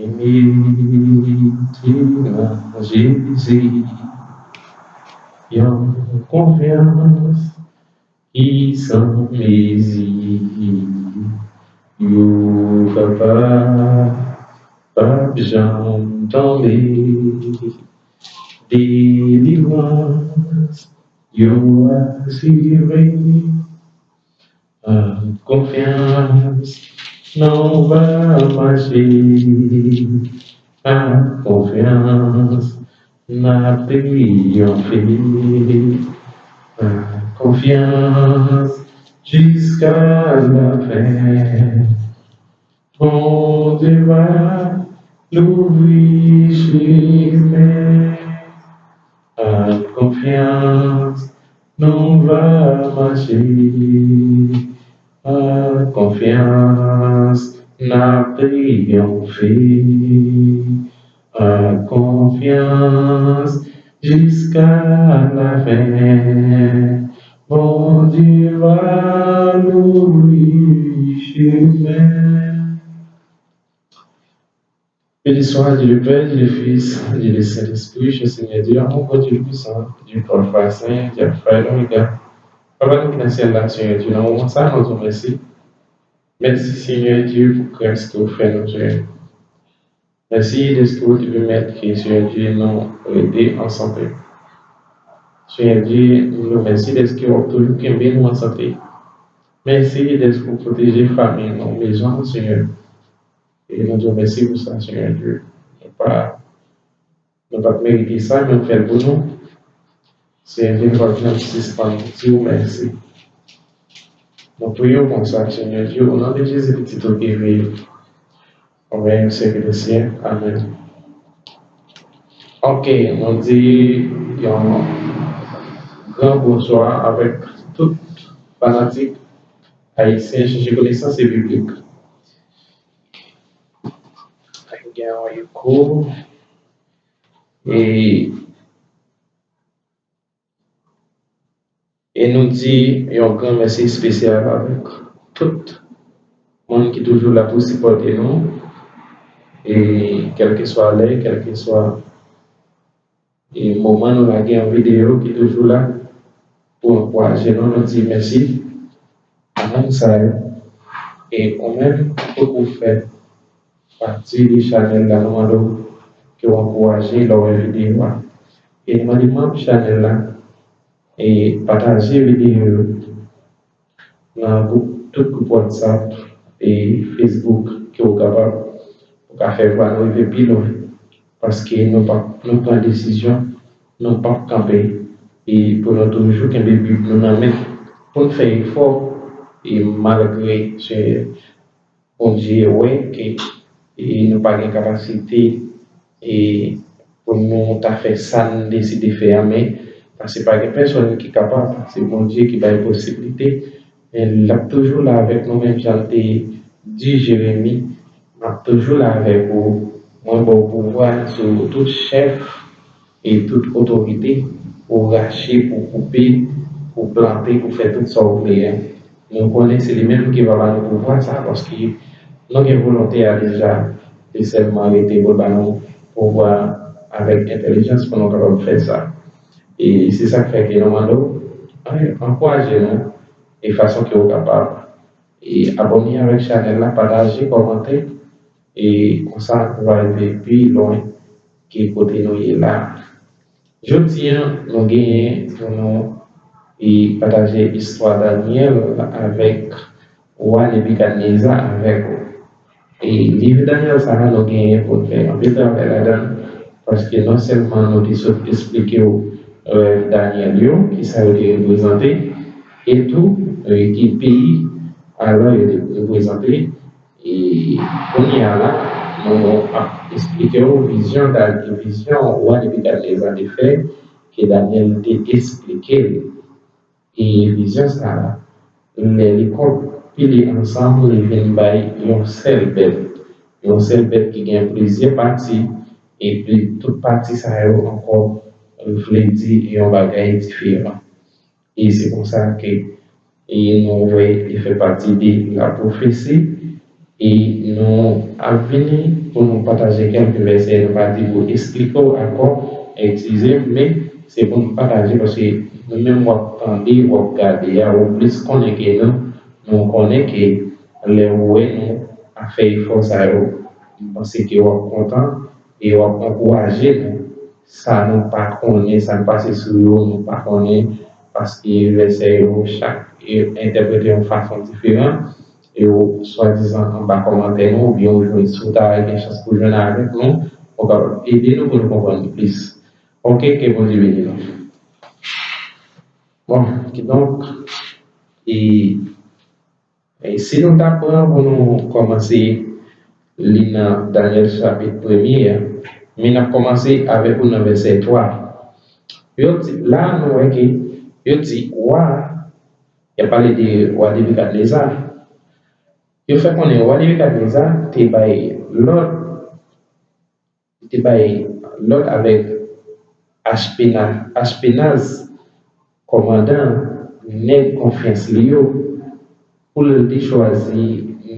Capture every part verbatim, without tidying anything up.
Imite nan Jezi, yon konfyans ki san mezi. Yo papa p ap janm tonbe. Delivrans yo asire. Ak konfyans nou va mache. Ak konfyans n ap triyonfe. Ak konfyans jiska lafen. Bondye va louvri chimen. Ak konfyans nou va mache. Ak konfyans n ap triyonfe. Ak konfyans jiska lafen. Bondye va louvri chimen. Béni soit Dieu le Père, Dieu le Fils, Dieu le Saint-Esprit, cher Seigneur Dieu, amour Dieu le Puissant, Dieu Papa Saint, Dieu Alpha et l'Oméga. Papa nou ki nan syèl la, Seigneur Dieu, nan moman sa, nou di w mèsi. Mèsi, Seigneur Dieu, pou gras ke w fè nou, Seigneur. Mèsi dèske w te pèmèt ke, Seigneur Dieu, nou rete an sante. Seigneur Dieu, nou mèsi dèske w ap toujou kenbe nou an sante. Mèsi dèske w pwoteje fanmi nou, mezon nou, Seigneur. E nou di w mèsi pou sa, Seigneur Dieu. Nou pa, nou pa t merite sa, men w fè l pou nou. Seigneur Dieu, nou p ap janm sispann di w mèsi. Nou priye w konsa, Seigneur Dieu, o non de Jezi, Pitit ou ki viv, ou règne au siècle des siècles. Amen. Ok, nou di yon gran bonswa avèk tout fanatik ayisyen Chèche Konesans e Biblik. Gen yon eko. E, e nou di yon gran mèsi espesyal avèk tout moun ki toujou la pou sipòte nou. E kèlkeswa lè, kèlkeswa e moman nou lage yon videyo ki toujou la pou ankouraje nou, nou di mèsi a moun sa yo. E ou menm, ou poko fè pati de chanèl la, nou mande w ke w ankouraje lè w wè videyo a. E nou mande manm chanèl la, e pataje videyo yo nan gwoup, tout gwoup WhatsApp e Facebook ke w kapab, pou ka fè vwa nou rive pi lwen. Paske nou p ap, nou pran desizyon, nou p ap kanpe. E pou nou toujou kenbe Bib nou nan men, pou n fè efò, e malgre se Bondye wè ke, e nou pa gen kapasite, e pou nou ta fè sa n deside fè a, men paske pa gen pèsonn ki kapab, se Bondye ki bay posiblite, men l ap toujou la avèk nou, menm jan l te di Jeremi, m ap toujou la avèk ou, mwen ba w pouvwa sou tout chèf, e tout otorite, pou rache, pou koupe, pou plante, pou fè tout sa w vle a. Nou konnen se li menm ki va ba nou pouvwa sa, paske nou gen volonte a deja, li sèlman rete pou l ba nou pouvwa avèk entèlijans pou nou kapab fè sa. E se sa k fè ke nou mande w, an-, ankouraje nou, e fason ke w kapab. E abòne avèk chanèl la, pataje, kòmante, e konsa nou va rive pi lwen ke kote nou ye la. Jodi a, nou genyen pou nou, e, pataje istwa Danyèl avèk wa Nebikadneza avèk ou. E liv Danyèl sa a, nou genyen pou n fè anpil travay ladan l, paske non sèlman nou te sot esplike w rèv Danyèl yo, kisa yo te reprezante, e tou, e, ki peyi alò yo te reprezante, E kounye a la, nou ap esplike w vizyon, vizyon wa Nebikadneza te fè, ke Danyèl te esplike l. E vizyon sa a, lè li konpile ansanm, li vin bay yon sèl bèt. Yon sèl bèt ki gen plizyè pati, epi tout pati sa yo ankò vle di yon bagay diferan. E se konsa ke, e nou wè li fè pati de lapwofesi, E nou ap vini pou nou pataje kèk vèsè, nou pa di pou esplike w ankò, eskize m, men se pou nou pataje, paske nou menm w ap tande, w ap gade a, ou plis konnen ke nou, nou konnen ke lè ou wè nou ap fè efò sa yo, m panse ke w ap kontan e w ap ankouraje nou. Sa nou pa konnen, sa n pase sou yo, nou pa konnen, paske vèsè yo, chak entèprete yon fason diferan, e yo swadizan anba kòmantè nou, oubyen ou jwenn, si w ta gen chans pou jwenn avèk nou, ou kapab ede nou pou nou konprann plis. Oke, ke Bondye beni nou. Bon, kidonk, e, e si nou ta pran pou nou kòmanse li nan Danyèl chapit premye a, men n ap kòmanse avèk ou nan vèsè twa. Yo di, la nou wè ke yo di wa a, y ap pale de wa Nebikadneza. Yo fè konnen wa Nebikadneza te bay lòd, li te bay lòd avèk Ashpena-, Ashpenaz, kòmandan nèg konfyans li yo, pou l te chwazi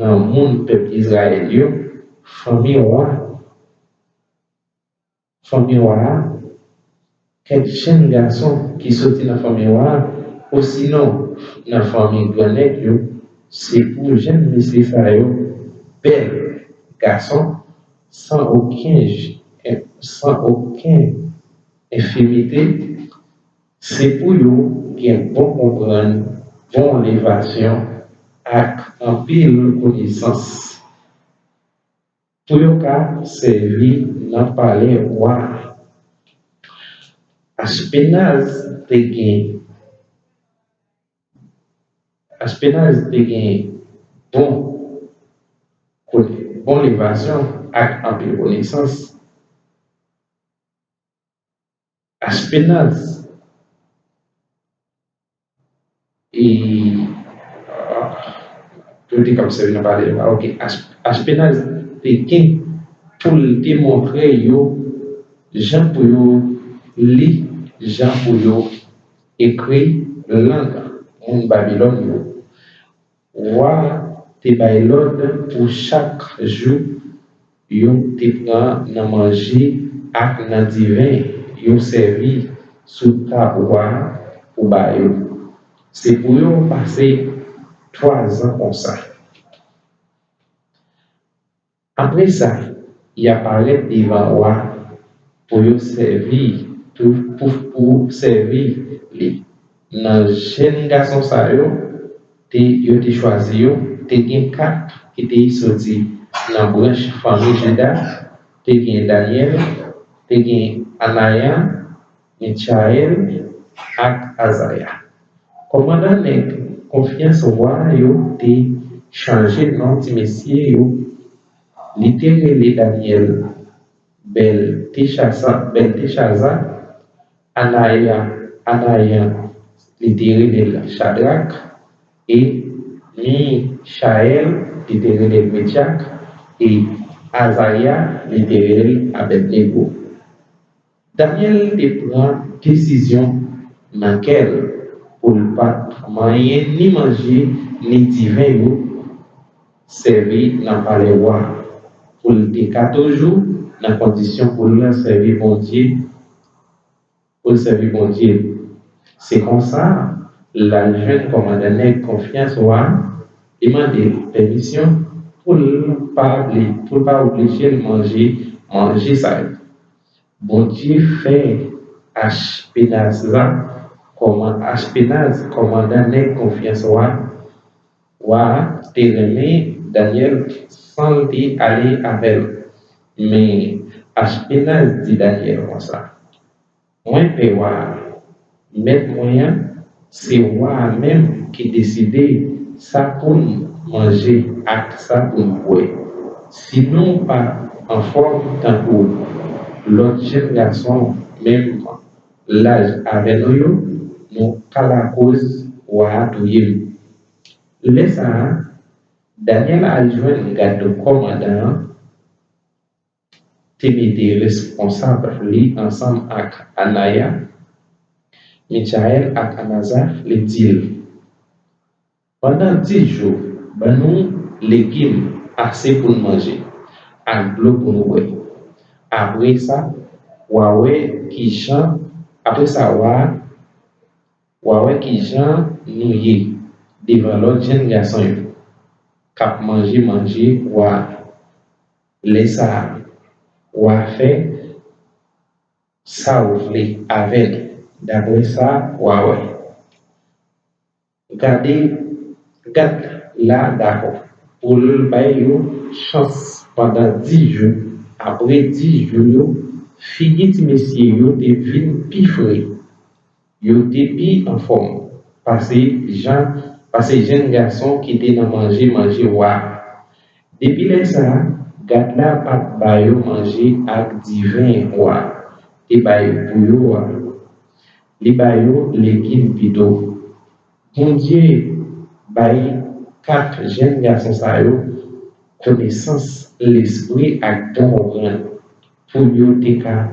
nan moun pèp Izrayèl yo, fanmi wa, fanmi wa a, kèk jèn gason ki soti nan fanmi wa a, osinon nan fanmi gran nèg yo, se pou jèn mesye sa yo, bèl gason, san okenn, san okenn enfimite, se pou yo gen bon konprann, bon levasyon ak anpil konesans, pou yo ka sèvi nan palè wa a. Ashpenaz te gen, Ashpenaz te gen bon, bon levasyon ak anpil konesans. Ashpenaz, e, ah, yo te kab sèvi nan palè yo a. Oke, Ash-, Ashpenaz te gen pou l te montre yo jan pou yo li, jan pou yo ekri lang moun Babilòn yo. Wa a te bay lòd pou chak jou yo te pran nan manje ak nan diven yo sèvi sou tab wa a pou ba yo. Se pou yo pase twazan konsa. Apre sa, y a parèt devan wa pou yo sèvi, pou, pou, pou sèvi li. Nan jèn gason sa yo, te, yo te chwazi yo, te gen kat ki te soti nan branch fanmi Jida, te gen Danyèl, te gen Anaya, Michayèl ak Azaya. Kòmandan nèg konfyans wa yo te chanje non ti mesye yo. Li te rele Danyèl Bèltechaza, Bèltechaza, Anaya, Anaya, li te rele l Chadrak, e Michayèl, li te rele l Mechak, e Azaya, li te rele l Abèdnego. Danyèl te pran desizyon nan kè l pou l pa t manyen ni manje ni diven yo sèvi nan palè wa a, pou l te ka toujou nan kondisyon pou l sèvi Bondye, pou l sèvi Bondye. Se konsa, l al jwenn kòmandan nèg konfyans wa a, li mande l pèmisyon pou l pa obli-, pou l pa oblije l manje manje sa yo. Bondye fè Ashpenaz la, kòman-, Ashpenaz, kòmandan nèg konfyans wa, wa a, te renmen Danyèl san l te ale avè l. Men Ashpenaz di Danyèl konsa, mwen pè wa a, mèt mwen an, se wa a menm ki deside sa pou n manje ak sa pou n bwè. Si nou pa anfòm tankou lòt jèn gason menm laj avè nou yo, nou ka lakoz wa a touye nou. Lè sa a, Danyèl al jwenn gad kòmandan an, te mete responsab li ansanm ak Anaya, Michayèl ak Anaza, li di l, pandan dis jou, ban nou legim ase pou n manje, ak dlo pou n bwè. Apre sa, w a wè ki jan, apre sa, w a, w a wè ki jan nou ye devan lòt jèn gason yo k ap manje manje wa a. Lè sa a, w a fè sa w vle avè l, daprè sa w a wè. Gade, gad la dakò pou l bay yo chans pandan dis jou. Apre dis jou yo, figi ti mesye yo te vin pi fre. Yo te pi anfòm pase jan, pase jèn gason ki te nan manje manje wa a. Depi lè sa a, gad la pa t ba yo manje ak diven wa a te bay pou yo a. Li ba yo legim pito. Bondye bay kat jèn gason sa yo konesans lespri ak bon konprann pou yo te ka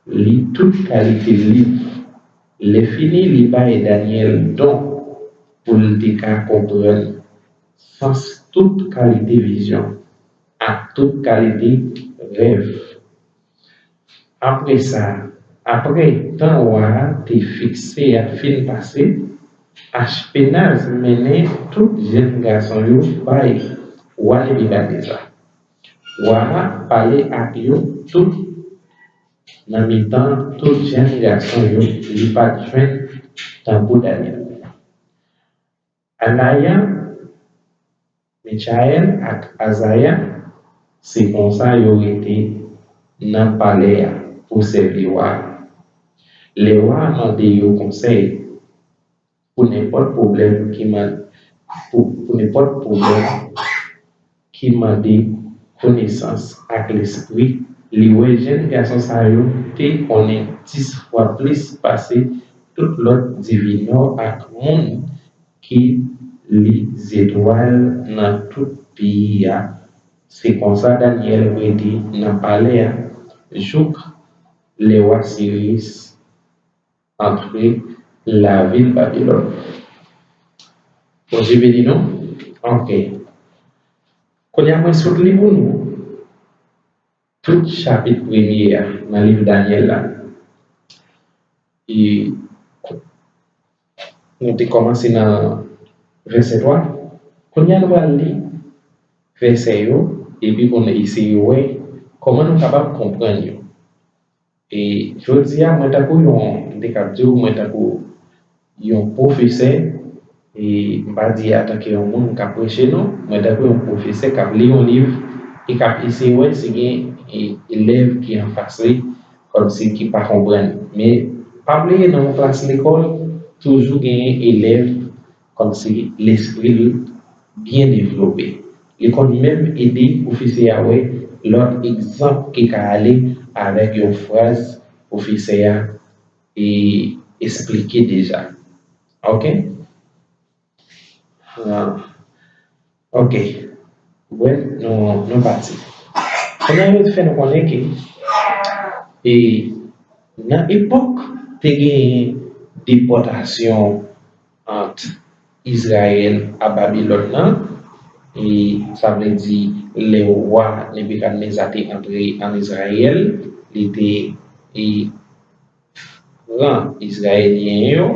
li tout kalite liv. Lèfini, li bay Danyèl don pou l te ka konprann sans tout kalite vizyon ak tout kalite rèv. Apre sa, apre tan wa a te fikse a fin pase, Achpenaz mennen tout jèn gason yo bay wa Nebikadneza. Wa a pale ak yo tout nan mitan tout jèn gason yo, li pa t jwenn tankou Danyèl. Anaya, Michayèl ak Azaya, se konsa yo rete nan palè a pou sèvi wa a. Lè wa a mande yo konsèy pou nenpòt pwoblèm ki man-, pou, pou nenpòt pwoblèm ki mande konesans ak lespri, li wè jèn gason sa yo te konnen dis fwa plis pase tout lòt divinò ak moun ki li zetwal nan tout peyi a. Se konsa Danyèl rete nan palè a jouk lè wa Siris antre lavil Babilòn. Bondye beni nou. Ok. Kounye a, mwen sot li pou nou tout chapit premye a nan liv Danyèl la. E nou te kòmanse nan vèsè twa. Kounye a, nou pral li vèsè yo, epi pou nou eseye wè kòman nou kapab konprann yo. E jodi a, mwen tankou yon, m te kab di w, mwen tankou yon pwofesè, e m pa di antanke yon moun k ap preche non, mwen tankou yon pwofesè k ap li yon liv e k ap eseye wè si gen, e, elèv ki anfas li, kòmsi ki pa konprann. Men, pa bliye nan yon klas lekòl, toujou genyen elèv kòmsi lespri l byen devlope. Li konn menm ede pwofesè a wè lòt egzanp ki ka ale avèk yon fraz pwofesè a, e, esplike deja. Ok? Ah, ok. Wè, nou, nou pati. Kounye a, yo te fè nou konnen ke, e, nan epòk te genyen depòtasyon ant Izrayèl a Babilòn nan, e sa vle di lè wa Nebikadneza te antre ann Izrayèl, li te, e, pran Izrayelyen yo,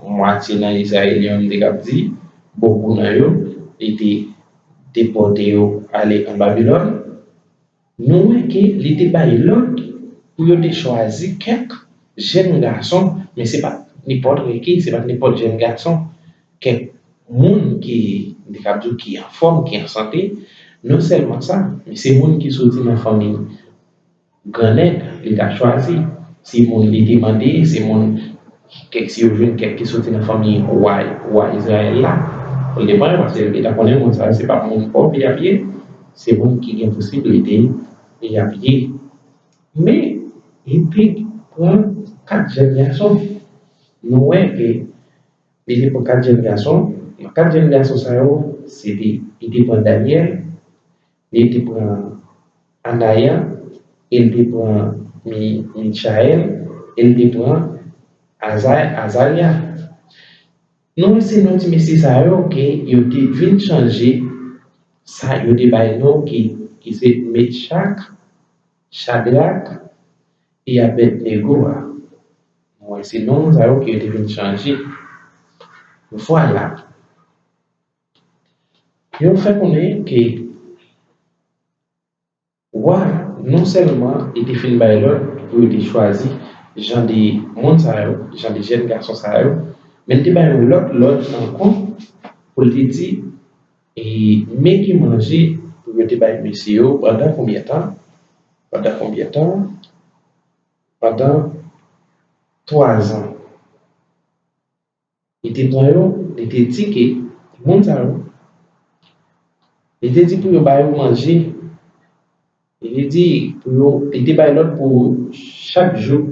mwatye nan Izrayelyen yo, m te kab di, bokou nan yo, li te depòte yo ale an Babilòn. Nou wè ke li te bay lòd pou yo te chwazi kèk jèn gason, men se pa t nenpòt ki, se pa t nenpòt jèn gason, kèk moun ki, m te kab di w, ki anfòm, ki an sante. Non sèlman sa, men se moun ki soti nan fanmi grannèg li t ap chwazi. Si moun li te mande, se moun, kèk, si yo jwenn kèk ki soti nan fanmi wa, wa Izrayèl la, pou l te pran yo, paske li ta konnen moun sa yo se pa moun pòv y ap ye, se moun ki gen posiblite y ap ye. Men, li te pran kat jèn gason. Nou wè ke li te pran kat jèn gason. Nan kat jèn gason sa yo, se te, li te pran Danyèl, li te pran Anaya, e li te pran Mi-, Michayèl, e li te pran Aza-, Azarya. Nou wè se non ti mesye sa yo ke yo te vin chanje sa yo te bay non ki, ki se Mechak, Chadrak e Abèdnego a. Mwen, se non sa yo ke yo te vin chanje. Vwala. Yo fè konnen ke wa, non sèlman li te fin bay lòd pou yo te chwazi jan de moun sa yo, jan de jèn gason sa yo, men li te bay yon lòt lòd ankò pou l te di, e, men ki manje pou yo te bay mesye yo pandan konbyen tan? Pandan konbyen tan? Pandan twa zan. Li te pran yo, li te di ke moun sa yo, li te di pou yo ba yo manje. Li te di pou yo, li te bay lòd pou chak jou,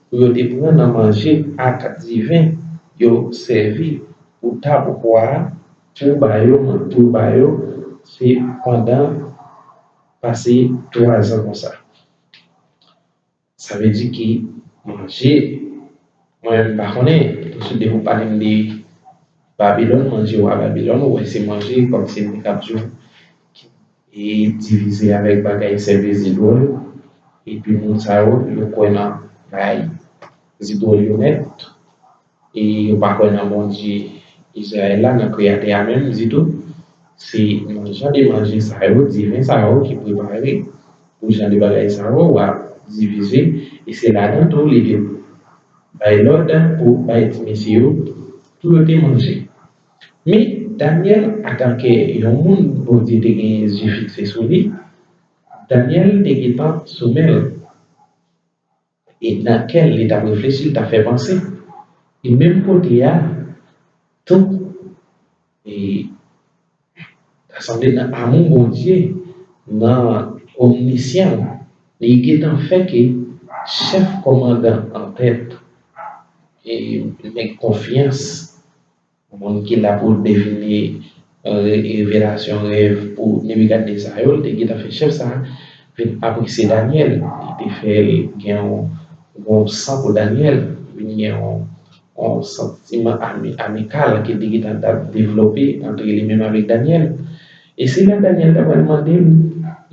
pou yo te pran nan manje ak diven yo sèvi pou tab wa a, pou ba yo, pou yo ba yo, se pandan pase twa zan konsa. Sa vle di ke manje, mwen menm m pa konnen, touswit depi w pale m de Babilòn, manje wa Babilòn, ou wè se manje, kòmsi m te kab di w, ki divize avèk bagay sèvis zidwòl, epi moun sa yo, yo kwè nan bagay zidwòl yo nèt, e yo pa kwè nan Bondye Izrayèl la, nan Kreyatè a menm ditou. Se nan jan de manje sa yo, diven sa yo ki prepare pou jan de bagay sa yo, w ap divize, e se ladan tou li te bay lòd pou bay ti mesye yo, pou yo te manje. Men, Danyèl, antanke yon moun Bondye te gen zye fikse sou li, Danyèl te gentan sou men l. E nan kè l, li t ap reflechi, li t ap fè panse. E menm kote a, tou, e, ta sanble nan amou Bondye, nan omnisyan, li gentan fè ke chèf kòmandan an tèt, e, nèg konfyans, moun ki la pou devine, e, revelasyon, rèv pou Nebikadneza yo, li te gentan fè chèf sa a vin apresye Danyèl. Li te fè l gen yon, yon san pou Danyèl, vin gen yon, yon santiman ami-, amikal ki te gentan ap devlope ant li menm avèk Danyèl. E se la Danyèl ta pral mande l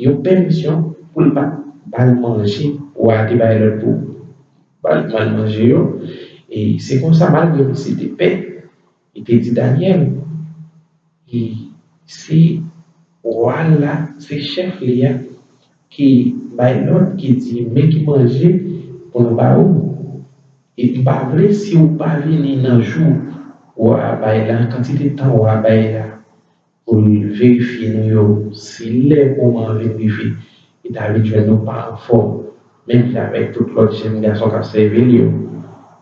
yon pèmisyon pou l pa ba l manje, wa a te bay lòd pou ba l, ba l manje yo. E se konsa, malgre misye te pè, li te di Danyèl, e se wa l la, se chèf li a, ki bay lòd, ki di, men ki manje pou nou ba ou. E m pa vle, si ou pa vini nan jou wa a bay la, kantite tan wa a bay la, pou l verifye nou yo, si lè moman an vin rive, li ta vin jwenn nou pa anfòm, menm jan avèk tout lòt jèn gason k ap sèvi l yo,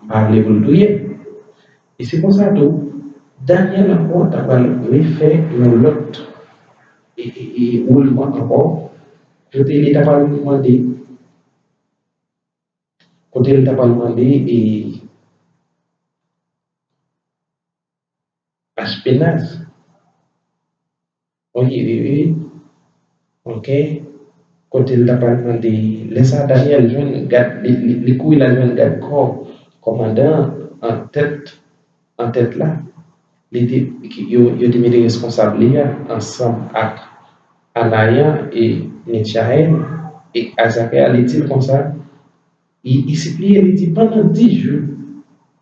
m pa vle pou l touye l. E se konsa tou, Danyèl ankò ta pral refè yon lòt, e, e, e, woulman ankò, kote li ta pral mande, kote li ta pral mande, e, Achpenaz. Wi, wi, wi. Ok. Kote l t ap al mande, lè sa a, Danyèl jwenn gad, li, li, li kouri l al jwenn gad kò kòmandan an, an tèt, an tèt la. Li te, yo, yo te mete responsab li a, ansanm ak Anaya e Michayèl e Azarya, li di l konsa, li, li sipliye, li di, pandan dis jou,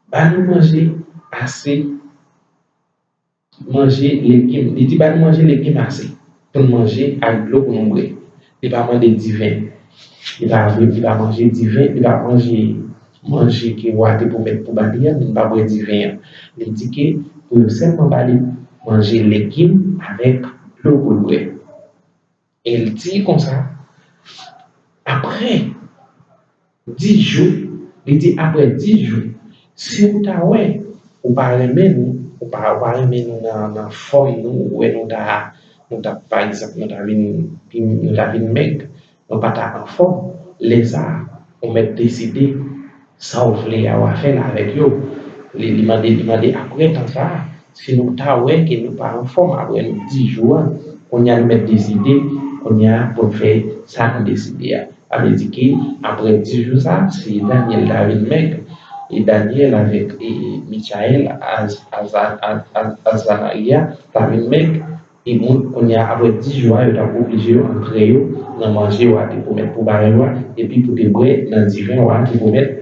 ba nou manje ase, manje legim. Li di, ba nou manje legim ase pou n manje ak dlo pou nou bwè. Li pa mande diven. Li pa, li pa manje diven, li pa manje manje ke wa te pwomèt pou ba li a, li pa bwè diven an. Li di ke pou yo sèlman ba li manje legim avèk dlo pou l bwè. E l di konsa, apre dis jou, li di, apre dis jou, si ou ta wè, ou pa renmen nou, ou pa, ou pa renmen nou nan, nan fòm nou, ou wè nou ta, nou ta, pa egzanp, nou ta vin, nou ta vin mèg, nou pa ta anfòm, lè sa a, ou mèt deside sa w vle a, w a fè l avèk yo. Li, li mande, li mande apre tan sa a, si nou ta wè ke nou pa anfòm apre dis jou a, kounye a nou mèt deside, kounye a pou n fè sa nou deside a. Sa vle di ke apre dis jou sa a, si Danyèl ta vin mèg, e Danyèl avèk, e, Michayèl, Az-, Aza-, Az-, Az-, Azarya ta vin mèg, E moun, kounye a, apre dis jou a, yo t ap oblije yo antre yo nan manje wa te pwomèt pou ba yo a, epi pou te bwè nan diven wa te pwomèt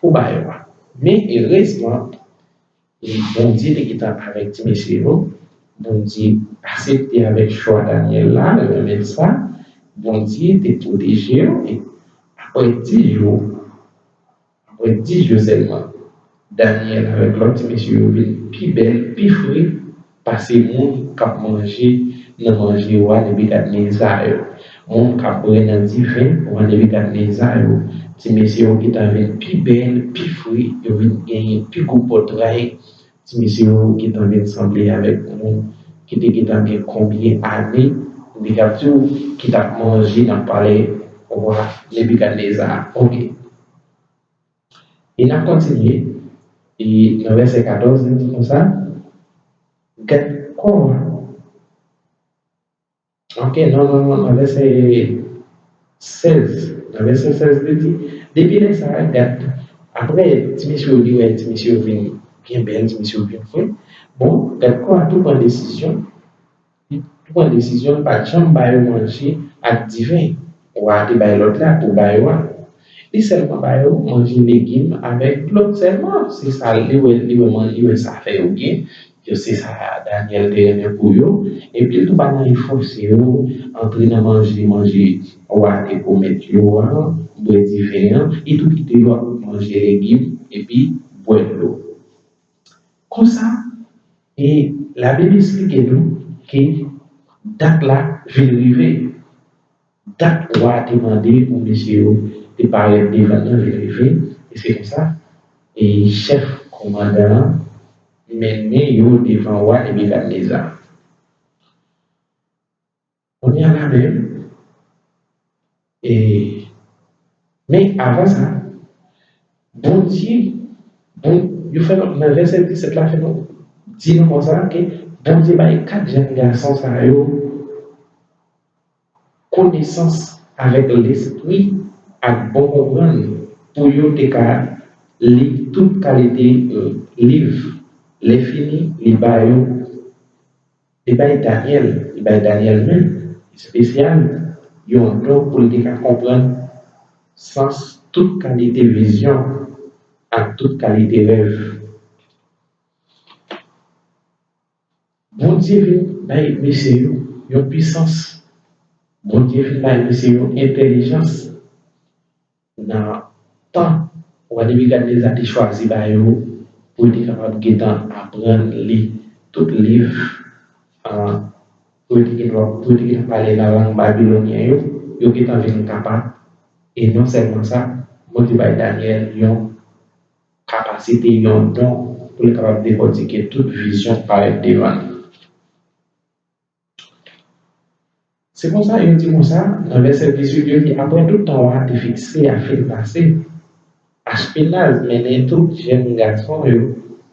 pou ba yo a. Men erezman, e Bondye te gentan avèk ti mesye yo. Bondye aksepte avèk chwa Danyèl la, yo renmen sa. Bondye te pwoteje yo. E apre dis jou, apre dis jou sèlman, Danyèl avèk lòt ti mesye yo vin pi bèl, pi fre pase moun k ap manje nan manje wa Nebikadneza yo. Moun k ap bwè nan diven wa Nebikadneza yo. Ti mesye yo gentan vin pi bèl, pi fre, yo vin genyen pi gwo pòtray. Ti mesye yo gentan vin sanble avèk moun ki te gentan gen konbyen ane, m te kab di w, ki t ap manje nan palè wa Nebikadneza. Oke. E n ap kontinye. E nan vèsè katòz, li di konsa, gad kò a. Oke, non, non, non, nan vèsè sèz. Nan vèsè sèz, li di, depi lè sa a, gad, apre ti mesye yo, li wè ti mesye yo vin byen bèl, ti mesye yo vin fre. Bon, gad kò a tou pran desizyon. Li tou pran desizyon, li pa t janm ba yo manje ak diven. Wa a te bay lòd la pou ba yo a. Li sèlman ba yo manje legim avèk dlo sèlman. Se sa li wè, li wè, li wè sa fè yo byen. Yo se sa Danyèl te renmen pou yo. Epi li tou pa t anyen fòse yo antre nan manje, manje wa a te pwomèt yo a, bwè diven an. Li tou kite yo ap manje legim epi bwè dlo. Konsa, e Labib esplike nou ke dat la vin rive. Dat wa a te mande pou mesye yo te parèt devan l nan vin rive, e se konsa, e chèf kòmandan an mennen yo devan wa Nebikadneza. Kounye a la menm, e, men avan sa, Bondye, bon, yo fè nou, nan vèsè disèt la, fè nou, di nou konsa, ke Bondye bay kat jèn gason sa yo konesans avèk lespri ak bon konprann pou yo te ka li tout kalite, eh, liv. Lè fini, li ba yo, li bay Danyèl, li bay Danyèl menm, espesyal, yon don pou l te ka konprann sans tout kalite vizyon ak tout kalite rèv. Bondye vin bay mesye yo yon pisans. Bondye vin bay mesye yo entèlijans. Nan tan wa Nebikadneza te chwazi ba yo pou yo te kapab gentan aprann li tout liv, ah, pou yo te gentan, pou yo te gentan pale nan lang babilonyen yo, yo gentan vin kapab. E non sèlman sa, Bondye bay Danyèl yon kapasite, yon don pou l kapab dekòtike tout vizyon k parèt devan l. Se konsa, yo di konsa, nan vèsè dizuit, yo di, apre tout tan wa a te fikse a fin pase, Achpenaz mennen tout jèn gason yo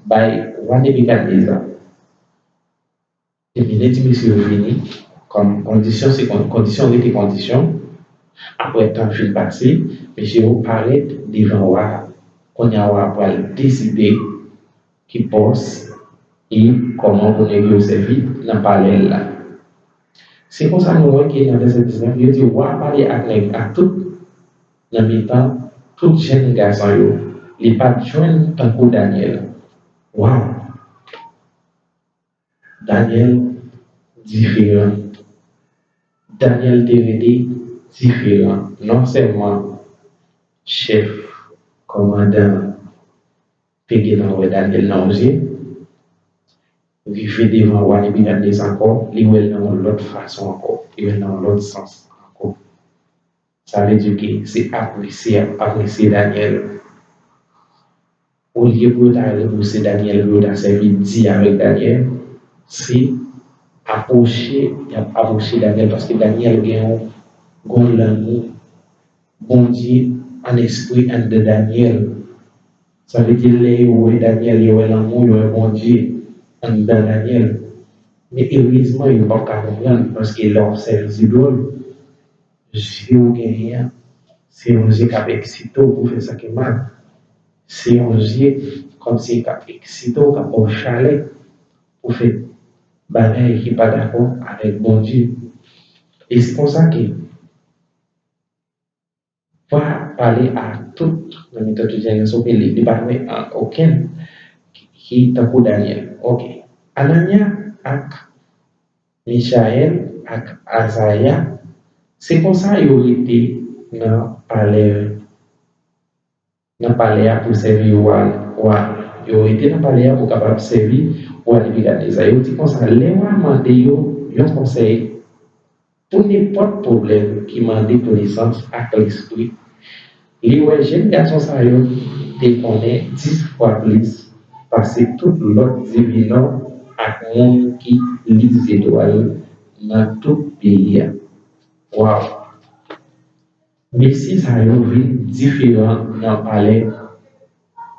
bay wa Nebikadneza. Li mennen ti mesye yo vini, kòm kondisyon, se kon-, kondisyon rete kondisyon. Apre tan fin pase, mesye yo parèt devan wa a. Kounye a, wa a pral deside ki pòs e kòman pou nèg yo sèvi nan palè l la. Se konsa nou wè ke nan vèsè diznèf, yo di wa a pale ak nèg, ak tout, nan mitan tout jèn gason yo, li pa t jwenn tankou Danyèl. Waw! Danyèl diferan. Danyèl te rete diferan. Non sèlman chèf kòmandan an te gentan wè Danyèl nan yon je, rive devan wa Nebikadneza ankò, li wè l nan yon lòt fason ankò, li wè l nan yon lòt sans ankò. Sa vle di ke se apresye y ap apresye Danyèl. Olye pou yo ta repouse Danyèl, pou yo ta sèvi di avèk Danyèl, se apwoche, y ap apwoche Danyèl, paske Danyèl gen yon, gen yon lanmou Bondye ann espri anndan Danyèl. Sa vle di, lè yo wè Danyèl, yo wè lanmou, yo wè Bondye anndan Danyèl. Men erezman, yo p ap ka konprann, paske lè w ap sèvi zidòl, je w genyen an, se yon je k ap eksite w pou w fè sa ki mal. Se yon je kòmsi k ap eksite w, k ap ba w chalè pou w fè bagay ki pa dakò avèk Bondye. E se konsa ke va pale a tout nan mitan tout jan yo sou li, li pa wè an okenn ki, ki tankou Danyèl. Ok. Ananya ak Michayèl ak Azarya, se konsa yo rete nan palè, nan palè a pou sèvi wa, wa. Yo rete nan palè a pou kapab sèvi wa Nebikadneza. Yo di konsa, lè wa mande yo yon konsèy pou nenpòt pwoblèm ki mande konesans ak lespri, li wè jèn gason sa yo te konnen dis fwa plis pase tout lòt divinò ak moun ki li zetwal nan tout peyi a. Waw! Mesye sa yo vin diferan nan palè,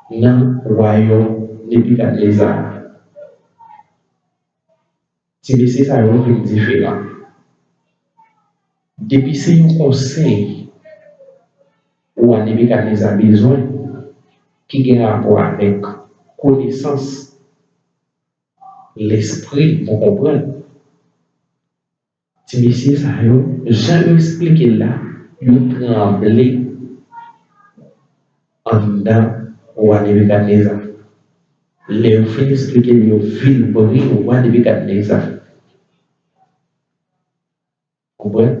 nan wayòm Nebikadneza. Ti mesye sa yo vin diferan. Depi se yon konsèy wa Nebikadneza bezwen ki gen rapò avèk konesans, lespri, pou konprann. Ti mesye sa yo, jan yo esplike l la, yo tranble anndan wa Nebikadneza. Lè yo fin esplike l, yo vilbre wa Nebikadneza. Konprann?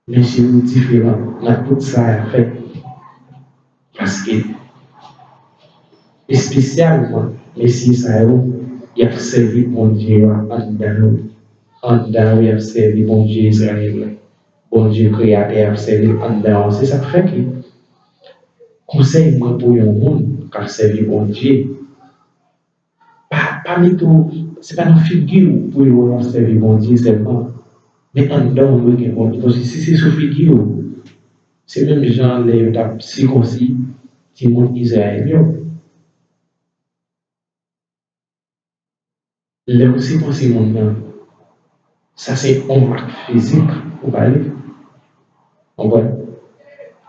Mesye yo diferan nan tout sa y ap fè. Paske, espesyalman, mesye sa yo, y ap sèvi Bondye yo anndan yo. Anndan yo, y ap sèvi Bondye Izrayèl la. Bondye Kreyatè y ap sèvi anndan yo. Se sa k fè ke konsèy mwen pou yon moun k ap sèvi Bondye, pa, pa mete w, se pa nan figi w pou yo wè w ap sèvi Bondye sèlman, men anndan w dwe gen Bondye. Paske si se sou figi w, se menm jan lè yo t ap sikonsi timoun Izrayèl yo. Lè w sikonsi moun nan, sa se yon mak fizik ou ba li. Konprann?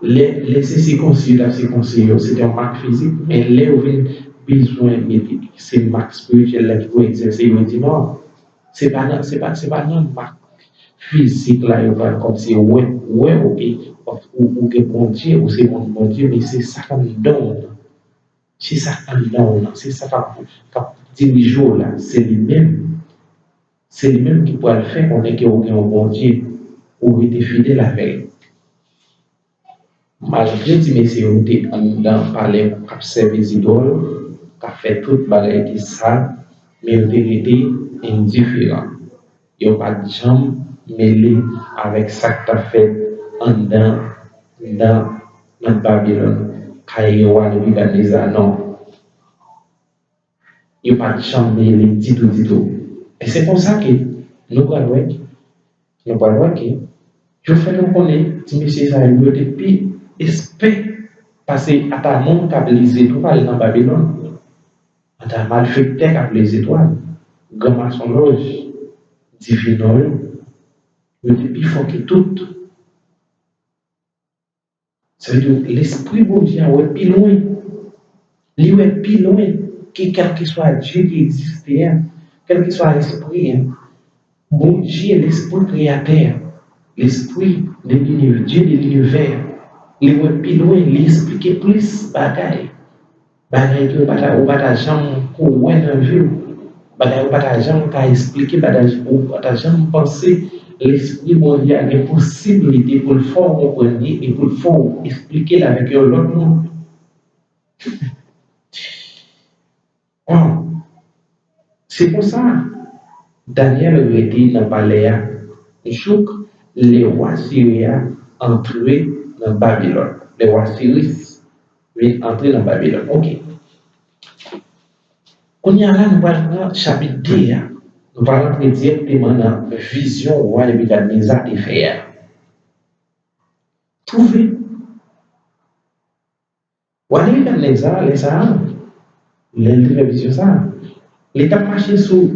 Lè, lè se sikonsi yo t ap sikonsi yo, se te yon mak fizik, men lè yo vin bezwen mete, se mak espirityèl la ki pou egzèse, yo di non. Se pa nan, se pa, se pa nan mak fizik la yo pral kòmsi wè, wè, oke, ou, ou gen Bondye, ou se moun Bondye, men se sa k anndan w nan. Se sa k anndan w nan, se sa k ap, k ap dirije w la, se li menm. Se li menm ki pral fè konnen ke ou gen yon Bondye, ou rete fidèl avè l. Malgre ti mesye yo te anndan palè k ap sèvi zidòl, k ap fè tout bagay ki sal, men yo te rete endiferan. Yo pa t janm mele avèk sa k t ap fèt anndan, nan, nan Babilòn, kay wa Nebikadneza, non. Yo pa t janm mele ditou, ditou. E se konsa ke nou pral wè, nou pral wè ke yo fè nou konnen ti mesye sa yo, yo te pi espè pase ata moun k ap li zetwal nan Babilòn, ata malfektè k ap li zetwal, gran masonlòj, divinò yo, yo te pi fò ke tout. Sa vle di, lespri Bondye a wè pi lwen. Li wè pi lwen ke kèlkeswa Dye ki egziste a, kèlkeswa lespri a. Bondye, lespri kreyatè a, lespri de linivè, Dye de linivè a, li wè pi lwen, li esplike plis bagay. Bagay ke ou pa ta, ou pa ta janm ko wè nan vi w. Bagay ou pa ta janm ka esplike, bagay ou pa ta janm panse. Lespri Bondye a gen posiblite pou l fè w konprann li e pou l fè w esplike l avèk yon lòt moun. Waw! Se konsa, Danyèl rete nan palè a jouk lè wa Siri a antre nan Babilòn. Lè wa Siris vin antre nan Babilòn. Oke. Kounye a la, nou pral pran chapit de a. Nou pral antre dirèkteman nan vizyon wa Nebikadneza te fè a. Twouve, wa Nebikadneza, lè sa a, lè l te fè vizyon sa a, li t ap mache sou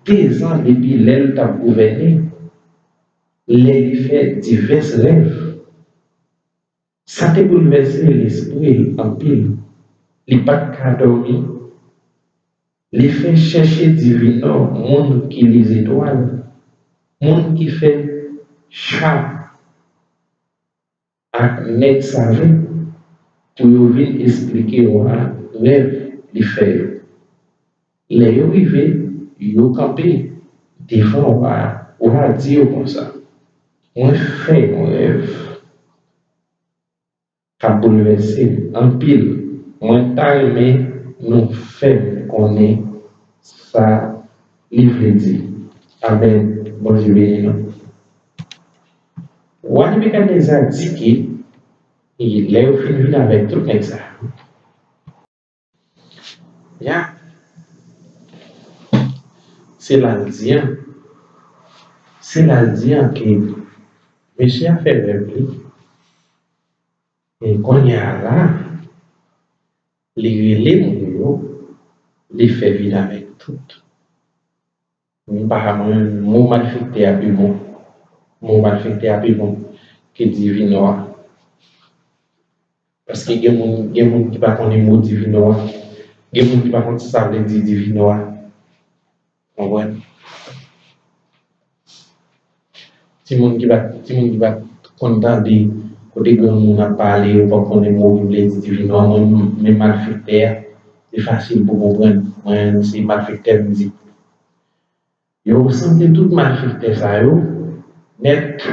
dezan depi lè l t ap gouvène, lè li fè divès rèv. Sa te boulvèse lespri l anpil. Li pa t ka dòmi. Li fè chèche divinò, moun ki li zetwal, moun ki fè cha ak nèg save pou yo vin esplike wa a rèv li fè yo. Lè yo rive, yo kanpe devan wa a, wa a di yo konsa, mwen fè yon rèv k ap boulvèse m anpil. Mwen ta renmen nou fè m konnen sa li vle di. Amèn. Bondye beni nou. Wa Nebikadneza di ke lè yo fin vin avèk tout nèg sa yo, ya, se la l di an. Se la l di an ke mesye a fè rèv li. E kounye a la, li rele moun yo, li fè vin avèk tout. M pa, mwen, mo malfektè a pi bon. Mo malfektè a pi bon ke divinò a. Paske gen moun, gen moun ki pa konnen mo divinò a. Gen moun ki pa konn sa sa vle di divinò a. Konprann? Timoun ki pa, timoun ki pa konn tande kote granmoun ap pale, yo pa konnen mo ki vle di divinò a, mwen, men malfektè a, li fasil pou konprann. Mwen, se malfektè m di. Yo sanble tout malfektè sa yo, nèt.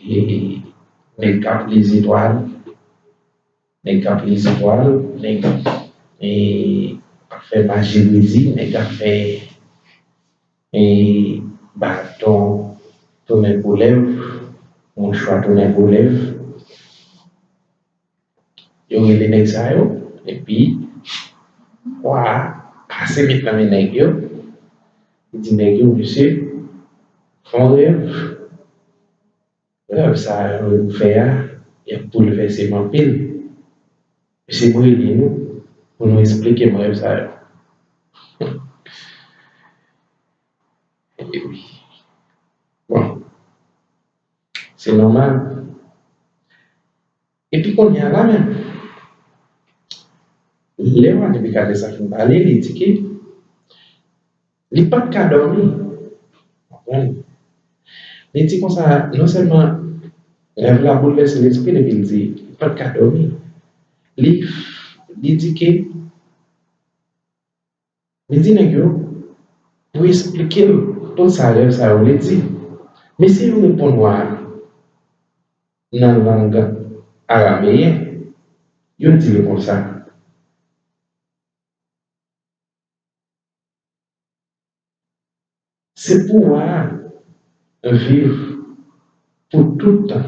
E, nèg k ap li zetwal, nèg k ap li zetwal, nèg, e, k ap fè maji redi, nèg k ap fè, e, baton tounen koulèv, mouchwa tounen koulèv. Yo rele nèg sa yo, epi wa a kase met nan men nèg yo. Li di nèg yo, mesye, fè yon rèv. Rèv sa yo m fè a, y ap boulvèse m anpil. Mesye, m rele nou pou nou esplike m rèv sa yo. Epi, bon, se nòmal. Epi kounye a la menm, lè wa Nebikadneza fin pale, li di ke li pa t ka dòmi. Konprann? Li di konsa, non sèlman rèv la boulvèse lespri l, epi l di li pa t ka dòmi. Li, li di ke Li di nèg yo pou esplike l tout sa rèv sa yo vle di. Mesye yo reponn wa a nan lang arameyen, yo di l konsa, se pou wa a viv pou tout tan.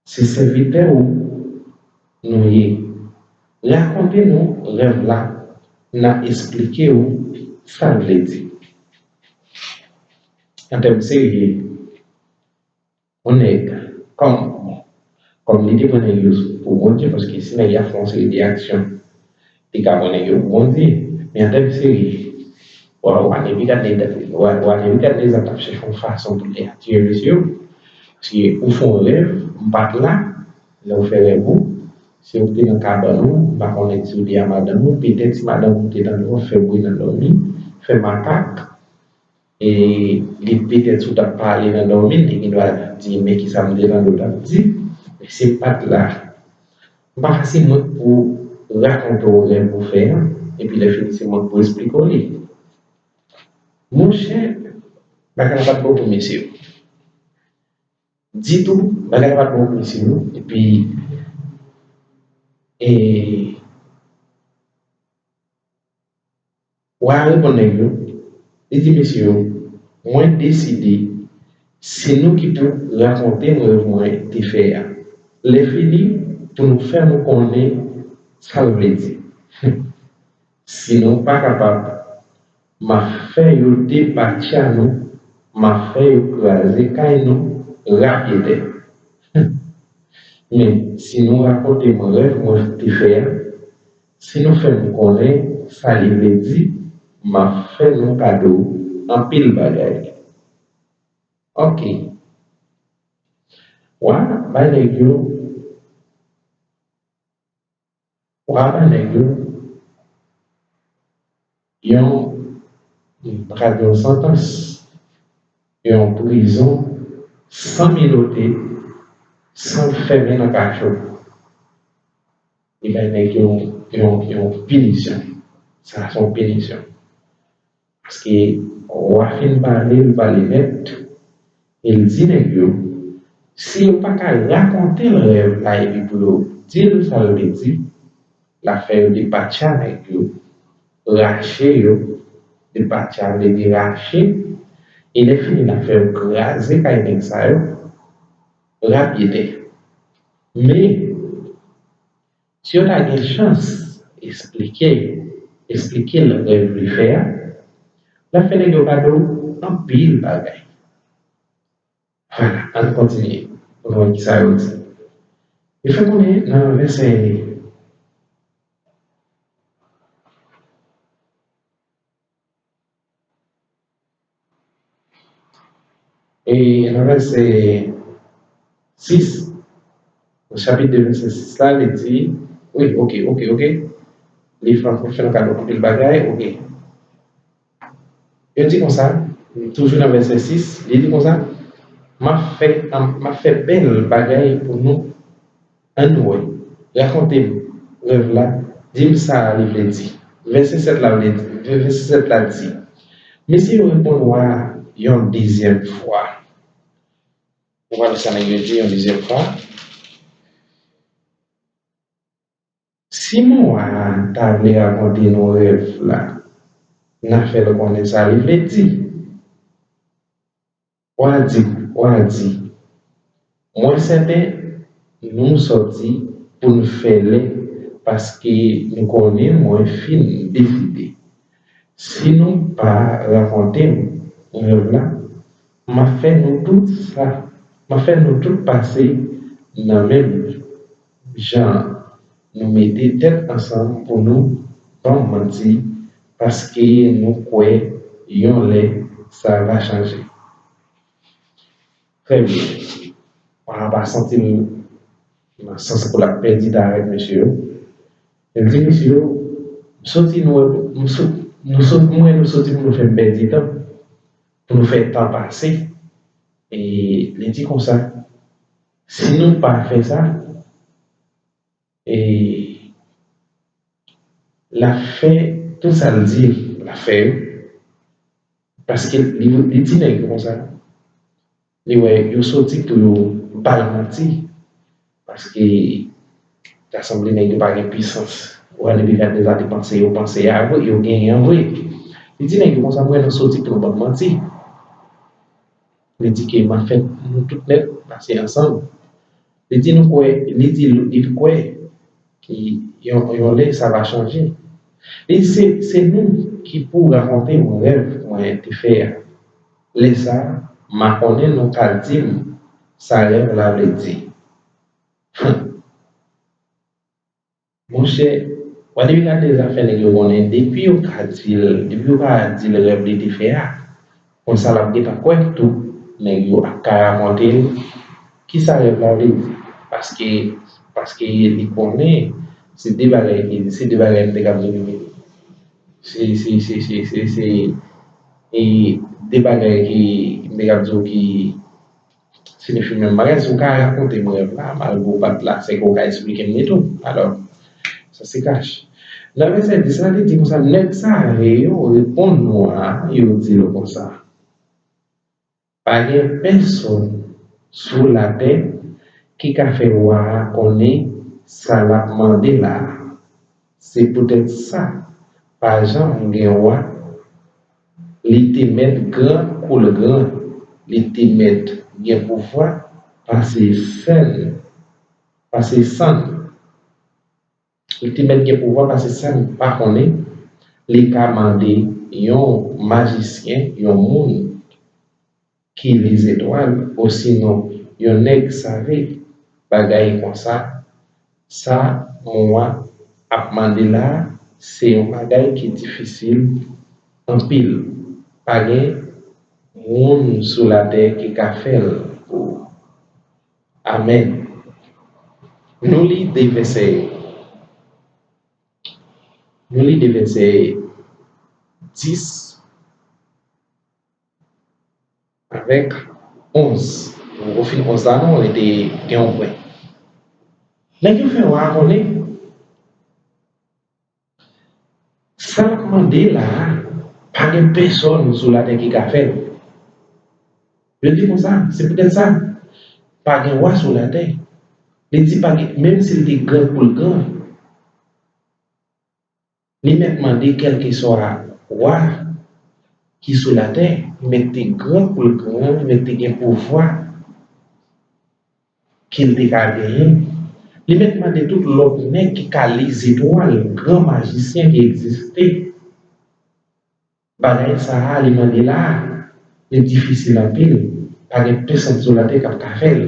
Se sèvitè w nou ye. Rakonte nou rèv la, n a esplike w sa l vle di. An tèm serye, yon nèg, kòm, bon, kòm li te pran nèg yo pou Bondye, paske si nèg la fè yon seri de aksyon, li ka pran nèg yo pou Bondye. Men an tèm serye, wa, wa Nebikadneza, wa, wa Nebikadneza t ap chèche yon fason pou l atire mesye yo. Paske ou fè yon rèv, m pa t la, lè w fè rèv ou, si w te nan kabann ou, m pa konnen si w te a madanm ou, petèt si madanm ou te tande w ap fè bri nan dòmi, fè makak, e li petèt si w t ap pale nan dòmi l, li gendwa di, men kisa m te tande w t ap di, men si m pa t la, m pa fasil mwen pou rakonte w rèv ou fè an, epi lè fini se mwen k pou esplike w li. Monchè, bagay la pa t bon pou mesye yo. Ditou, bagay la pa t bon pou mesye yo. Epi, e, wa a reponn nèg yo, li di mesye yo, mwen deside, se nou ki pou rakonte m rèv mwen te fè a. Lè fini, pou nou fè nou konnen sa l vle di. Si nou pa kapab, m ap fè yo depatcha nou, m ap fè yo kraze kay nou rapyetè. Men, si nou rakonte m rèv mwen te fè a, si nou fè m konnen sa li vle di, m ap fè nou kado anpil bagay. Oke. Wa a bay nèg yo, wa a bay nèg yo yon, m pa ka di yon santans, yon prizon san minote, san fèmen nan kacho. Li bay nèg yo yon, yon, yon pinisyon. Sa se yon pinisyon. Paske wa fin pale, li pale nèt, e l di nèg yo, si yo pa ka rakonte l rèv la epi pou yo di l sa l vle di, l ap fè yo depatcha nèg yo, rache yo, depatcha vle di rache, e lè fini l ap fè yo kraze kay nèg sa yo, rapyetè. Men, si yo ta gen chans esplike, esplike l rèv li fè a, l ap fè nèg yo kado anpil bagay. Vwala, ann kontinye pou nou wè kisa yo di. Yo fè konnen nan vèsè E nan vèsè sis, nan chapit de vèsè sis la, li di, wi, oke, oke, oke. Li fè, fè nou kado anpil bagay, oke. Yo di konsa, toujou nan vèsè sis, li di konsa, m ap fè, m ap fè bèl bagay pou nou. Ann wè. Rakonte m rèv la. Di m sa li vle di. Vèsè sèt la vle di, vèsè sèt la di, mesye yo reponn wa a yon dezyèm fwa. Nou pral wè sa nèg yo di yon dezyèm fwa. Si mwa a ta vle rakonte nou rèv la, n a fè l konnen sa li vle di. Wa a di, wa a di, mwen sèten nou sòti pou n fè lè, paske nou konnen mwen fin deside. Si nou pa rakonte m rèv la, m ap fè nou tout sa, m ap fè nou tout pase nan menm jan an. Nou mete tèt ansanm pou nou ban m manti, paske nou kwè yon lè sa va chanje. Trè byen. Wa a pa santi l nan sans pou l ap pèdi tan avèk mesye yo. Li di mesye yo, m soti nou, m so-, nou sot-, m wè nou soti pou nou fè m pèdi tan, pou nou fè tan pase. E li di konsa, si nou pa fè sa, e l ap fè tout sa l di l ap fè yo. Paske li, li di nèg yo konsa, li wè yo soti pou yo ba l manti. Paske ta sanble nèg yo pa gen pisans. Ou wè Nebikadneza te panse yo panse a vre, yo genyen an vre. Li di nèg yo konsa, mwen nou soti pou nou ban m manti. Li di ke m ap fè nou tout nèt pase ansanm. Li di nou kwè, li di li kwè ki yon, yon lè sa va chanje. Li di se, se nou ki pou rakonte mwen rèv mwen te fè a. Lè sa a, m a konnen nou ka di m sa rèv la vle di. Monchè, w a depi gade zafè nèg yo konnen, depi yo ka di l, depi yo ka di l rèv li te fè a, konsa l ap gentan kwè tou, nèg yo ap ka rakonte l kisa rèv la vle di. Paske, paske li konnen se de bagay ki, se de bagay m te kab di w ki, se, se, e, de bagay ki m te kab di w ki siyifi menm bagay. Si w ka rakonte m rèv la, malgre w pa t la, se ke w ka esplike m li tou. Alò, sa se kach. Nan vèsè dis la, li di konsa, nèg sa yo reponn wa a, yo di l konsa, pa gen pèsonn sou latè ki ka fè wa a konnen sa l ap mande la a. Se poutèt sa, pa janm gen wa. Li te mèt gran kou l gran. Li te mèt gen pouvwa pase sèn, pase sann. Li te mèt gen pouvwa pase sèn pa konnen. Li ka mande yon majisyen, yon moun ki li zetwal, osinon yon nèg save bagay konsa, sa mwa ap mande la a, se yon bagay ki difisil anpil. Pa gen moun sou latè ki ka fè l pou ou. Amèn. Nou li de vèsè yo. Nou li de vèsè dis avèk onz. Nou poko fin onz la non, rete gen yon pwen. Nèg yo fè wa a konnen sa l ap mande la a, pa gen pèsòn sou latè ki ka fè l. Yo di konsa, se poutèt sa, pa gen wa sou latè. Li di pa gen, menm si l te gran pou l gran, li mèt mande kèlkeswa wa ki sou latè, li mèt te gran pou l gran, li mèt te gen pouvwa ke l te ka genyen. Li mèt mande tout lòt nèg ki ka li zetwal, gran majisyen ki egziste. Bagay sa a li mande la a, li difisil anpil. Pa gen pèsòn sou latè k ap ka fè l.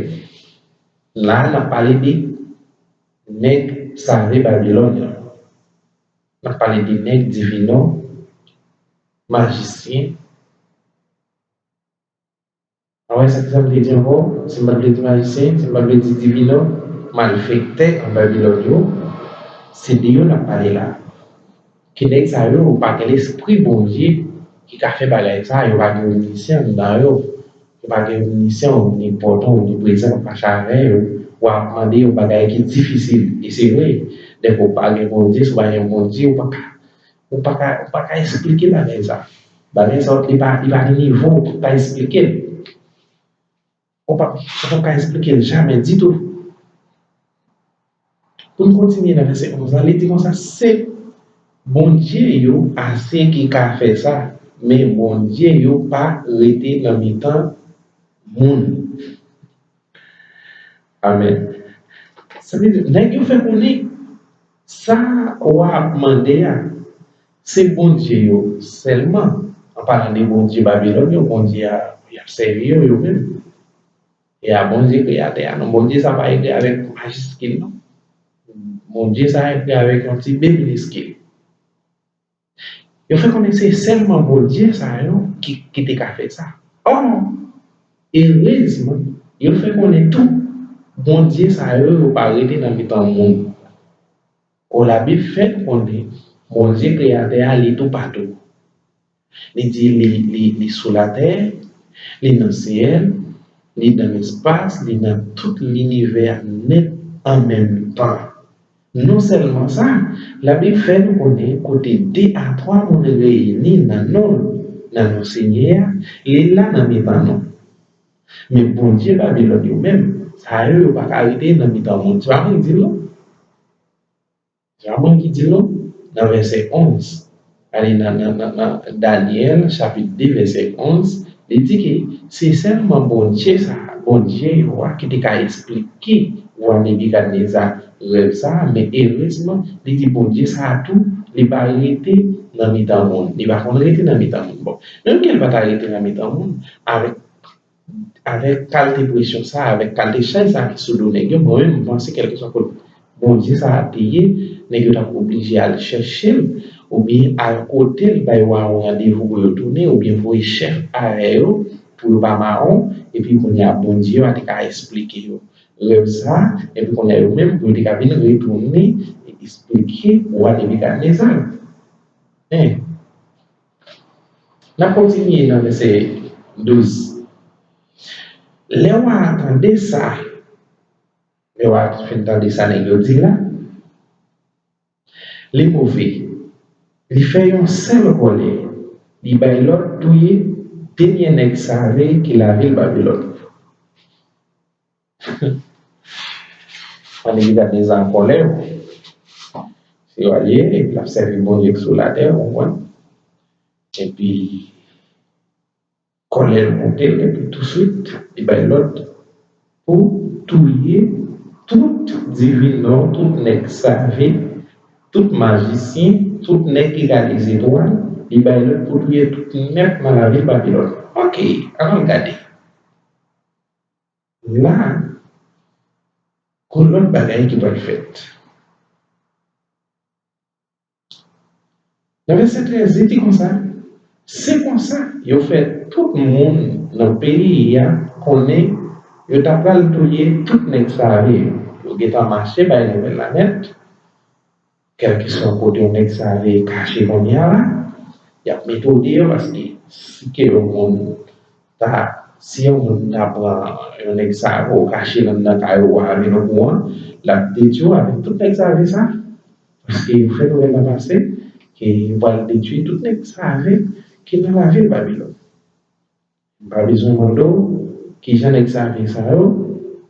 La a, n ap pale de nèg save Babilòn yo. N ap pale de nèg divino, majisyen. A wè sa ki sa m te di ankò, si m pa t vle di majisyen, si m pa t vle di divino, malfektè an Babilòn yo, se de yo n ap pale la. Ke nèg sa yo pa gen lespri Bondye ki ka fè bagay sa, yo pa gen omnisyan nan yo, yo pa gen omnisyan, omnipotan, omniprezan k ap mache avè yo, w ap mande yo bagay ki difisil. E se vre, dèfwa w pa gen Bondye, si w pa gen Bondye, ou pa ka, ou pa ka, ou pa ka esplike bagay sa. Bagay sa, li pa, li pa gen nivo pou w ta esplike l. Ou pa, ou pa ka esplike l jamè ditou. Pou n kontinye nan vèsè onz la, li di konsa, se bondye yo ase ki ka fè sa, men bondye yo pa rete nan mitan moun. Amèn. Sa vle di, nèg yo fè konnen sa w ap mande a, se bondye yo sèlman. An palan de bondye Babilòn yo, bondye a, y ap sèvi yo, yo menm. E a Bondye kreyatè a, non Bondye sa pa ekri avèk majiskil, non. Bondye sa ekri avèk yon ti B miniskil. Yo fè konnen se sèlman Bondye sa yo ki, ki te ka fè sa. Ò, erezman, yo fè konnen tou, Bondye sa yo, yo pa rete nan mitan moun. Ò, Labib fè n konnen Bondye kreyatè a, li toupatou. Li di li, li, li sou latè, li nan syèl, li nan lespas, li nan tout linivè a nèt an menm tan. Non sèlman sa, Labib fè nou konnen kote de a twa moun reyini nan non l, nan non Senyè a, li la nan mitan nou. Men bondye Babilòn yo menm, sa yo, yo pa ka rete nan mitan moun. Se pa mwen ki di l, non. Sa mwen ki di nou, nan vèsè onz, ale nan, nan, nan, nan Danyèl, chapit de, vèsè onz, li di ke se sèlman Bondye sa, Bondye yo a, ki te ka esplike wa Nebikadneza rèv sa, men erezman, li di Bondye sa tou, li pa rete nan mitan moun, li pa konn rete nan mitan moun. Bon, menm ke li pa ta rete nan mitan moun, avèk avèk kalte presyon sa, avèk kalte chay sa ki sou do nèg yo, mwen menm, m panse kèlkeswa kot Bondye sa a te ye, nèg yo t ap oblije al chèche l, oubyen al kote l, bay wa yo randevou pou yo tounen, oubyen voye chèf avè yo, pou yo pa mawon, epi kounye a, Bondye yo a te ka esplike yo rèv sa, epi kounye a, yo menm, pou yo te ka vin retounen, e esplike wa Nebikadneza. Men, n ap kontinye nan vèsè douz. Lè wa a tande sa, lè wa a fin tande sa nèg yo di la, li move. Li fè yon sèl kòlè. Li bay lòd touye dènye nèg save ki lavil Babilòn. An Nebikadneza an kòlè, se yo al ye, epi l ap sèvi Bondye k sou latè, ou konprann? Epi, kòlè l monte l, epi touswit, li bay lòd pou touye tout divino, tout nèg save, tout majisyen, tout nèg ki gade zetwal, li bay lòd pou touye tout nèt nan lavil Babilòn. Oke, ann al gade. La, gon lòt bagay ki pral fèt. Nan vèsè trèz, li di konsa, se konsa, yo fè tout moun nan peyi a konnen yo ta pral touye tout nèg save yo. Yo gentan mache bay nouvèl la nèt. Kèlkeswa kote yon nèg save kache kounye a la, Y ap mete w deyò, paske si ke yon moun ta, si yon moun ta pran yon nèg sa yo, kache l anndan kay ou a, vin okouran, l ap detwi w avèk tout nèg save sa. Paske yo fè nouvèl la pase ke yo pral detwi tout nèg save ki nan lavil Babilòn. M pa bezwen mande w kijan nèg save sa yo,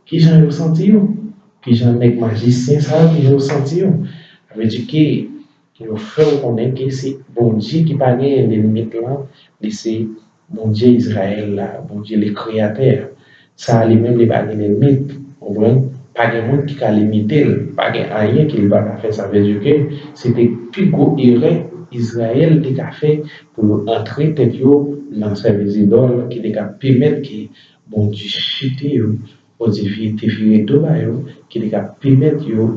kijan yo santi yo, kijan nèg majisyen sa yo, kijan yo santi yo. Sa vle di ke yo fè w konnen ke se Bondye ki pa genyen limit lan, li se Bondye Izrayèl la, Bondye le Kreyatè a. Sa a li menm li pa gen limit, konprann? Pa gen moun ki ka limite l, pa gen anyen ke li pa ka fè. Sa vle di ke se te pi gwo erè Izrayèl te ka fè pou yo antre tèt yo nan sèvis zidòl ki te ka pèmèt ke Bondye chite yo, Bondye vire, te vire do ba yo, ki te ka pèmèt yo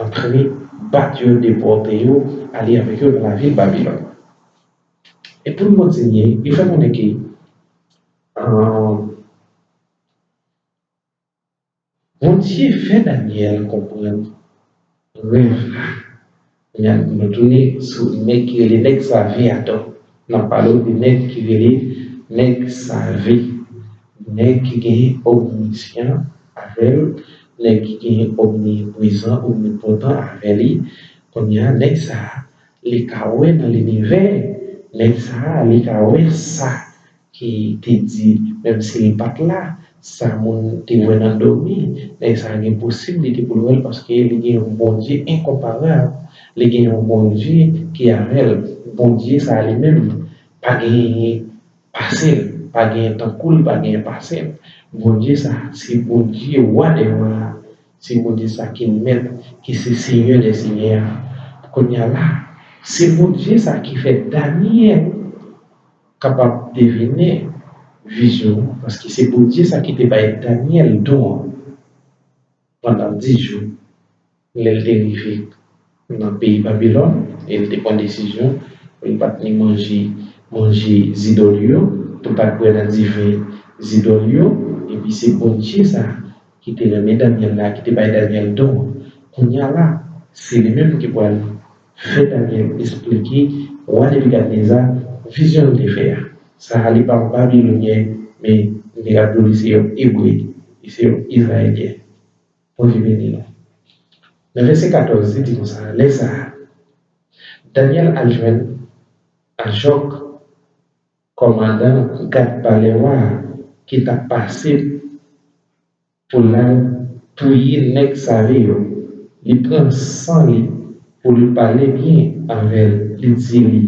antre, bat yo, depòte yo, ale avèk yo nan lavil Babilòn. E pou n kontinye, li fè konnen ke, ah, Bondye fè Danyèl konprann rèv la. Kounye a, nou tounen sou nèg ki rele nèg save a, donk, n ap pale w de nèg ki rele nèg save, nèg ki genyen omnisyan avè l, nèg ki genyen omniprezan, omnipotan avè li. Kounye a, nèg sa a, li ka wè nan linivè, nèg sa a, li ka wè sa ki te di, menm si li pa t la, sa moun te wè nan dòmi, nèg sa a gen posiblite pou l wè l, paske li gen yon Bondye enkonparab, li gen yon Bondye ki avè l. Bondye sa a li menm, pa genyen pase l, pa genyen tankou l, pa genyen pase l. Bondye sa a, se Bondye wa dè wa a, se Bondye sa a ki mèt, ki se Senyè dè senyè a. Kounye a la, se Bondye sa a ki fè Danyèl kapab devine vizyon an, paske se Bondye sa ki te bay Danyèl don an pandan dis jou, lè l te rive nan peyi Babilòn, e l te pran desizyon pou l pa t ni manje, manje zidòl yo, pou l pa t bwè nan diven zidòl yo, epi se Bondye sa ki te nan men Danyèl la, ki te bay Danyèl don an. Kounye a la, se li menm ki pral fè Danyèl esplike wa Nebikadneza vizyon l te fè a. Sa a, li pa yon Babilonyen, men m te ka di w li se yon Ebre, li se yon Izrayelyen. Bondye beni nou. Nan vèsè katòz, li di konsa, lè sa a, Danyèl al jwenn Ajòk, kòmandan gad palè wa a, ki t ap pase pou l al touye nèg save yo. Li pran san li pou l pale byen avè l. Li di li,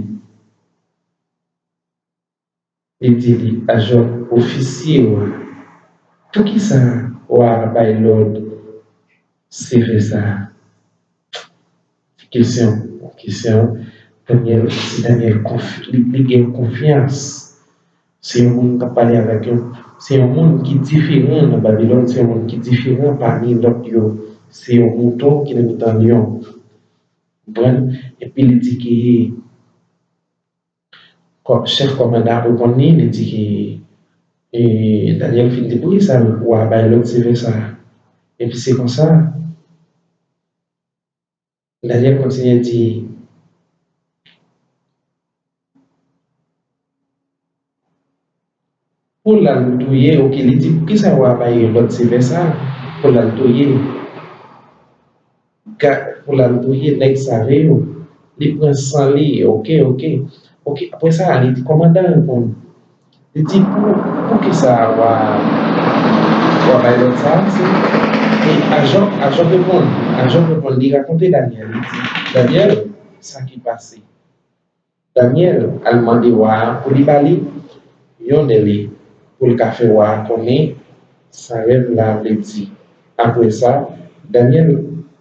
li di li, Ajòk, ofisye wa, poukisa wa a bay lòd sevè sa a? Kesyon, kesyon, Danyèl, si Danyèl konf-, li, li gen konfyans, se yon moun k ap pale avèk yon, se yon moun ki diferan nan Babilòn, se yon moun ki diferan pami lòt yo, se yon mouton ki nan mitan lyon. Konprann? Epi li di ke kò-, chèf kòmandan ap reponn li, li di ke, e, Danyèl fin di, poukisa wa bay lòd sevè sa a? Epi se konsa, Danyèl kontinye di, pou l al touye, oke, li di, poukisa wa bay lòd sevè sa a? Pou l al touye, ga-, pou l al touye nèg save yo. Li pran san li, oke, oke. Oke, apre sa, li di, kòmandan reponn. Li di, pou, poukisa wa, wa bay lòd sa a? Se, e Ajòk, Ajòk reponn, Ajòk reponn, li rakonte Danyèl, li di, Danyèl, sa ki pase. Danyèl al mande wa a pou li ba li yon dèle, pou l ka fè wa a konnen sa rèv la vle di. Apre sa, Danyèl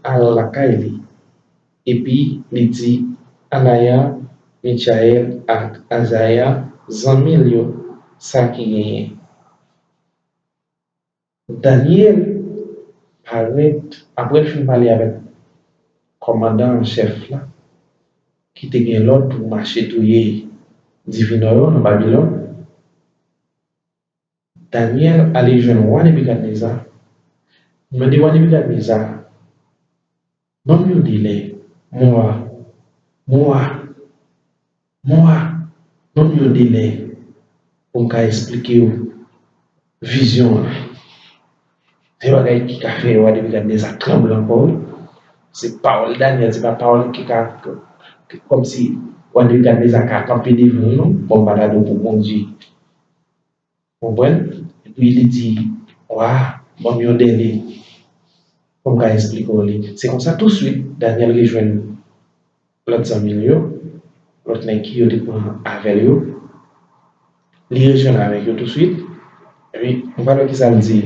al lakay li, epi li di Anaya, Michayèl ak Azaya, zanmi l yo, sa ki genyen. Danyèl parèt, apre l fin pale avèk kòmandan an chèf la, ki te gen lòd pou mache touye divinò yo nan Babilòn, Danyèl ale jwenn wa Nebikadneza, mande wa Nebikadneza, ban m yon delè, mwa, mwa, mwa, Ban m yon delè pou m ka esplike w vizyon an. Se bagay ki ka fè Wa Nebikadneza tranble ankò, wi. Se pawòl Danyèl, se pa pawòl ki ka, ki, kòmsi Wa Nebikadneza ka kanpe devan l, non. Bon, m pa ta di w pou Bondye. Konprann? Epi li di, Wa, ban m yon delè pou m ka esplike w li. Se konsa, touswit, Danyèl rejwenn lòt zanmi l yo, lòt nèg ki yo te pran avè l yo. Li rejwenn avèk yo touswit. Epi, ou pral wè kisa l di.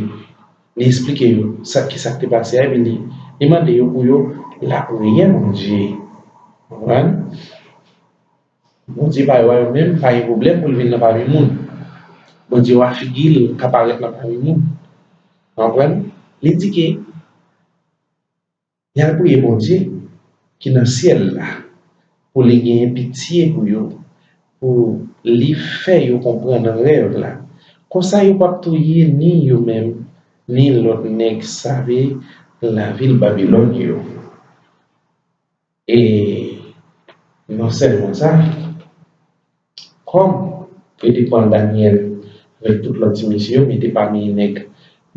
Li esplike yo sa, kisa k te pase a, epi li, li mande yo pou yo lapriyè Bondye. Konprann? Bondye pa yo a yo menm, pa gen pwoblèm pou l vin nan pami moun. Bondye yo a figi l ka parèt nan pami moun. Konprann? Li di ke y al priye Bondye ki nan syèl la, pou li genyen pitye pou yo, pou li fè yo konprann rèv la. Konsa yo p ap touye ni yo menm, ni lòt nèg save lavil Babilòn yo. E non sèlman sa, kòm yo te pran Danyèl avèk tout lòt ti mesye yo, mete pami nèg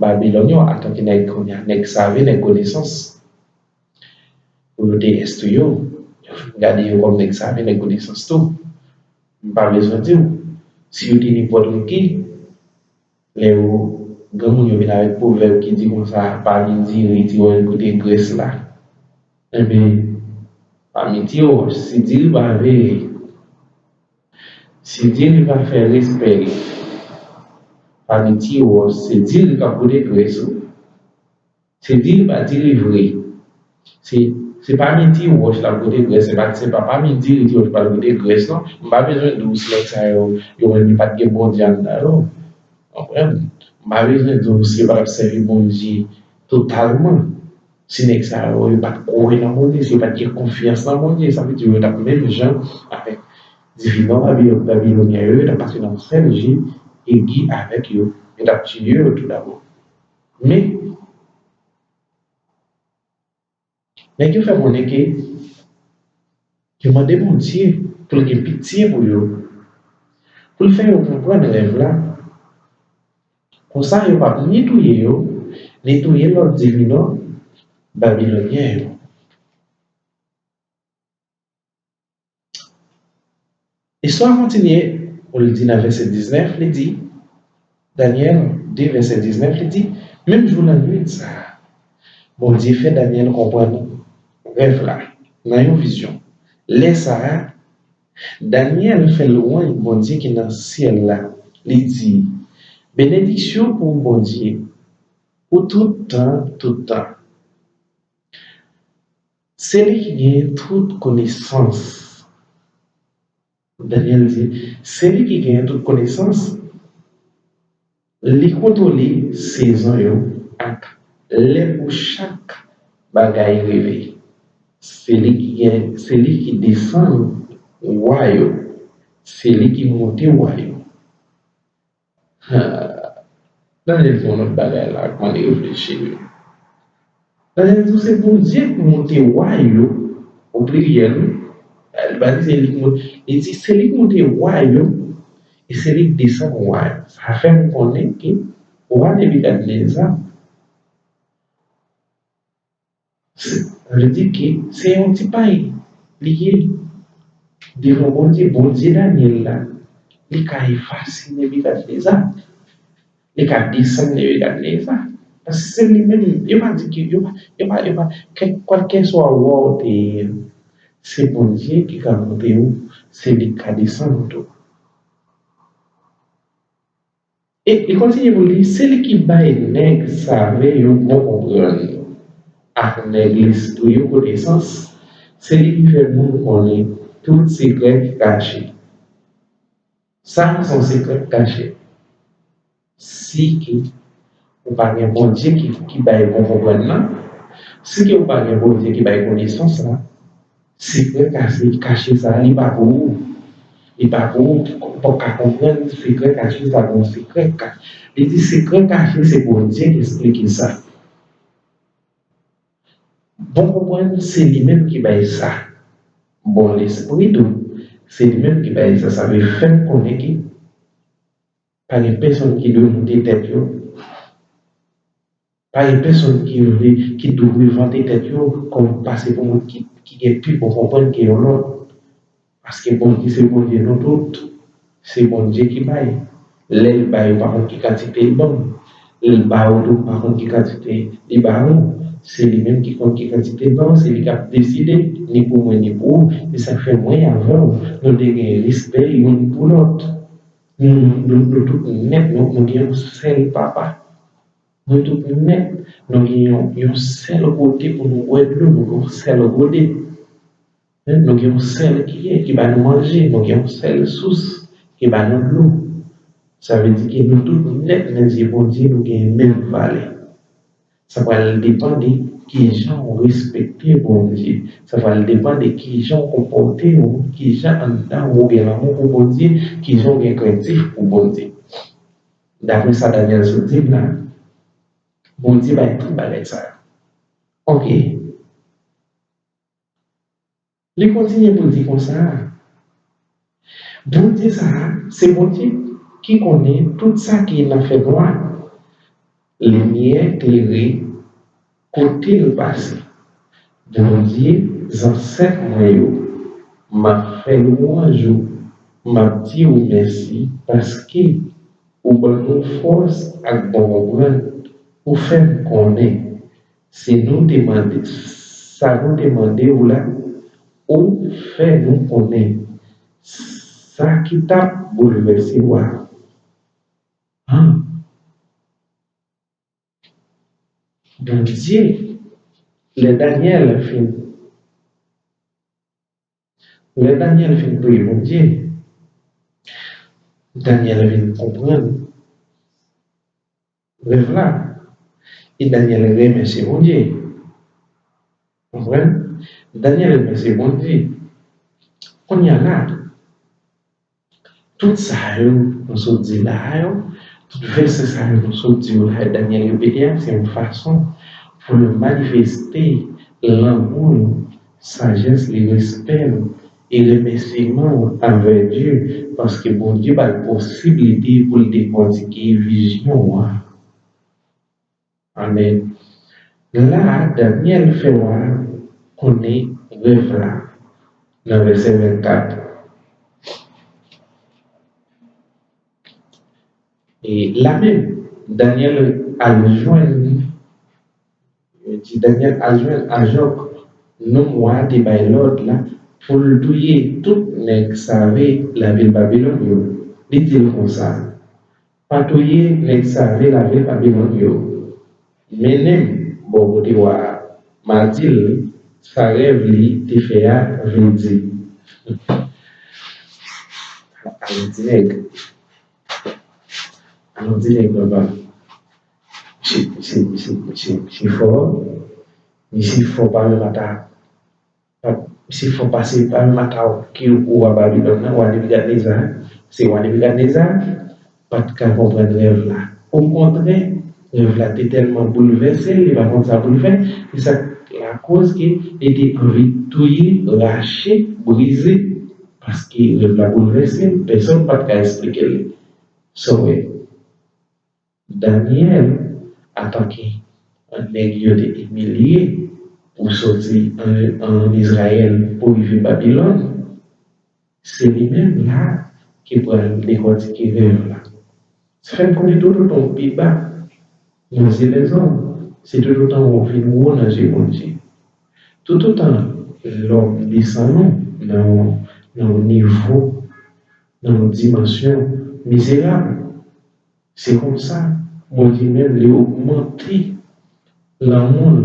Babilòn yo, antanke nèg kounye a, nèg save, nèg konesans, pou yo te enstwi yo, yo fin gade yo kòm nèg save, nèg konesans tou. M pa bezwen di w, si yo te nenpòt ki, lè yo, granmoun yo vin avèk pwovèb ki di konsa, pa gen diri ti wòch kote grès la. Enben, pa gen ti wòch, si diri pa veye, si diri pa fè respè li, pa gen ti wòch, se diri k ap pote grès, wi. Se diri pa diri vre. Se, se pami ti wòch l ap pote grès, se pa, se pa pami diri ti wòch l ap pote grès, non. M pa bezwen di w si nèg sa yo, yo menm yo pa t gen Bondye anndan yo. Konprann? M pa bezwen di w si yo pa t ap sèvi Bondye totalman. Si nèg sa yo, yo pa t kwè nan Bondye, si yo pa t gen konfyans nan Bondye, sa vle di yo t ap menm jan avèk divinò Babilòn, Babilonyen yo, yo t ap pase nan yon sèl je egi avèk yo. Yo t ap tiye yo toudabò. Men, nèg yo fè konnen ke yo mande Bondye pou l gen pitye pou yo, pou l fè yo konprann rèv la. Konsa, yo p ap ni touye yo, ni touye lòt divinò babilonyen yo. Istwa a kontinye pou l di nan vèsè diznèf, li di, Danyèl de, vèsè diznèf, li di, menm jou lannwit sa a, Bondye fè Danyèl konprann rèv la nan yon vizyon. Lè sa a, Danyèl fè lwanj Bondye ki nan syèl la. Li di, benediksyon pou Bondye, pou tout tan, tout tan. Se li ki genyen tout konesans. Danyèl di, se li ki genyen tout konesans. Li kontwole sezon yo ak lè pou chak bagay rive. Se li ki gen, se li ki desann wa yo. Se li ki monte wa yo. Ha. Danyèl di yon lòt bagay la, kòman li reflechi, wi. Danyèl di se Bondye ki monte wa yo, o pliryèl, wi. Li pa di se li ki monte, li di se li ki monte wa yo, e se li ki desann wa yo. Sa fè nou konnen ke wa Nebikadneza, Se, sa vle di ke se yon ti pay li ye devan Bondye. Bondye Danyèl la, li ka efase Nebikadneza. Li ka desann Nebikadneza. Paske se li menm, yo pa di ke, yo pa, yo pa, yo pa, kèk, kwalkèswa wa w te ye, se Bondye ki ka monte w, se li ki ka desann ou tou. E li kontinye pou l di, se li ki bay nèg save yo bon konprann, ak nèg lespri yo konesans, se li ki fè moun konnen tout sekrè ki kache. Sa se yon sekrè ki kache. Si ke ou pa gen Bondye ki, ki bay bon konprann nan, si ke ou pa gen Bondye ki bay konesans la, sekrè kache, kache sa, li pa pou ou. Li pa pou ou, ou p ap ka konprann sekrè kache sa, gon sekrè kache. Li di sekrè kache, se Bondye ki esplike sa. Bon konprann, se li menm ki bay sa. Bon lespri tou, Se li menm ki bay sa, sa vle fè n konnen ke pa gen pèsonn ki dwe moute tèt yo, pa gen pèsonn ki vle, ki dwe vante tèt yo kòm pase pou moun ki, ki gen pi bon konprann ke yon lòt. Paske Bondye se Bondye nou tout. Se Bondye ki bay. Lè l bay, ou pa konn ki kantite l ban w. Lè l ba ou tou, ou pa konn ki kantite li ba ou. Se li menm ki konn ki kantite l ba ou. Se li k ap deside, ni pou mwen, ni pou ou. Se sa k fè mwen avè w, nou dwe gen respè youn pou lòt. Nou, nou, nou tout nèt, nou, nou gen yon sèl papa. Nou tout nèt, nou gen yon, yon sèl kote pou nou bwè dlo, nou gen yon sèl gode. Nou gen yon sèl kiyè ki ba nou manje, nou gen yon sèl sous ki ba nou dlo. Sa vle di ke nou tout nèt nan zye Bondye, nou gen menm valè. Sa pral depann de kijan w respekte Bondye. Sa pral depann de kijan w konpòte w, kijan anndan w ou gen lanmou pou Bondye, kijan w gen krentif pou Bondye. Daprè sa Daniel sot di m la, Bondye bay tout bagay sa yo. Oke. Li kontinye pou l di konsa, Bondye sa a, se Bondye ki konnen tout sa ki nan fènwa. Limyè klere kote l pase. Bondye zansèt mwen yo, m ap fè lwanj ou, m ap di ou mèsi paske ou ban nou fòs ak bon konprann, ou fè n konnen si nou te mande, sa nou te mande w la, ou fè nou konnen sa ki t ap boulvèse wa a. Bondye, lè Danyèl fin, lè Danyèl fin priye Bondye, Danyèl vin konprann rèv la. E Danyèl remèsye Bondye. Konprann? Danyèl remèsye Bondye. Kounye a la, tout sa yo nou sot di la a yo, tout vèsè sa yo nou sot di yo la a, Danyèl repete a, se yon fason pou l manifeste lanmou l, sajès li, respè l e remèsiman l anvè Dye, paske Bondye ba l posiblite pou l dekòtike vizyon an. Amèn. La a, Danyèl fè wa a konnen rèv la nan vèsè vennkat. E la menm, Danyèl al jwenn, yo di Danyèl al jwenn Ajòk, nonm wa a te bay lòd la, pou l touye tout nèg save lavil Babilòn yo. Li di l konsa, Pa touye nèg save lavil Babilòn yo. Mennen m bò kote wa a, m a di l sa rèv li te fè a vle di. Alon ti nèg. Alon ti nèg, papa. Misye, misye, misye, misye, misye fò. Misye fò pa menm ata. Misye fò pase pa menm ata ki wa Babilòn nan, wa Nebikadneza. Se wa Nebikadneza pa t ka konprann rèv la. Okontrè, rèv la te tèlman boulvèse l, li pa konn sa pou l fè. E sa k lakoz ke li te anvi touye, rache, brize, paske rèv la boulvèse l, pèsonn pa t ka esplike l sa w wè. Danyèl, antanke yon nèg yo te imilye pou soti ann, ann Izrayèl pou rive Babilòn, se li menm la ki pral dekòtike rèv la. Sa fè n konnen toutotan w pi ba nan zye lèzòm, se toutotan w vin wo nan zye Bondye. Toutotan lòm desann ou nan yon, nan yon nivo, nan yon dimansyon mizerab, se konsa Bondye menm li ogmante lanmou l,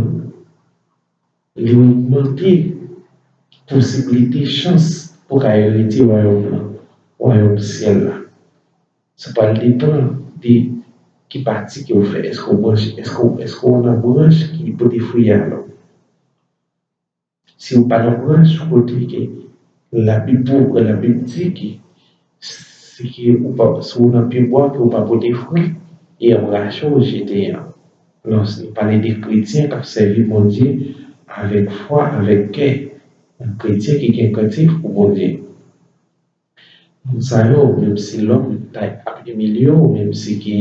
li ogmante posiblite, chans pou w ka eritye wayòm nan, wayòm syèl la. Sa pral depann de ki pati ke w fè. Èske w branche, èske w, èske w nan branch ki pote fwi a? Alò, si w pa nan branch kote ke Labib, Labib di ke si ke ou pa, si w nan pye bwa ke w pa pote fwi, e y ap rache w, jete an. Alò, nou pale de kretyen k ap sèvi Bondye avèk fwa, avèk kè. Yon kretyen ki gen krentif pou Bondye. Moun sa yo, menm si lòm ta ap imilye w, menm si ki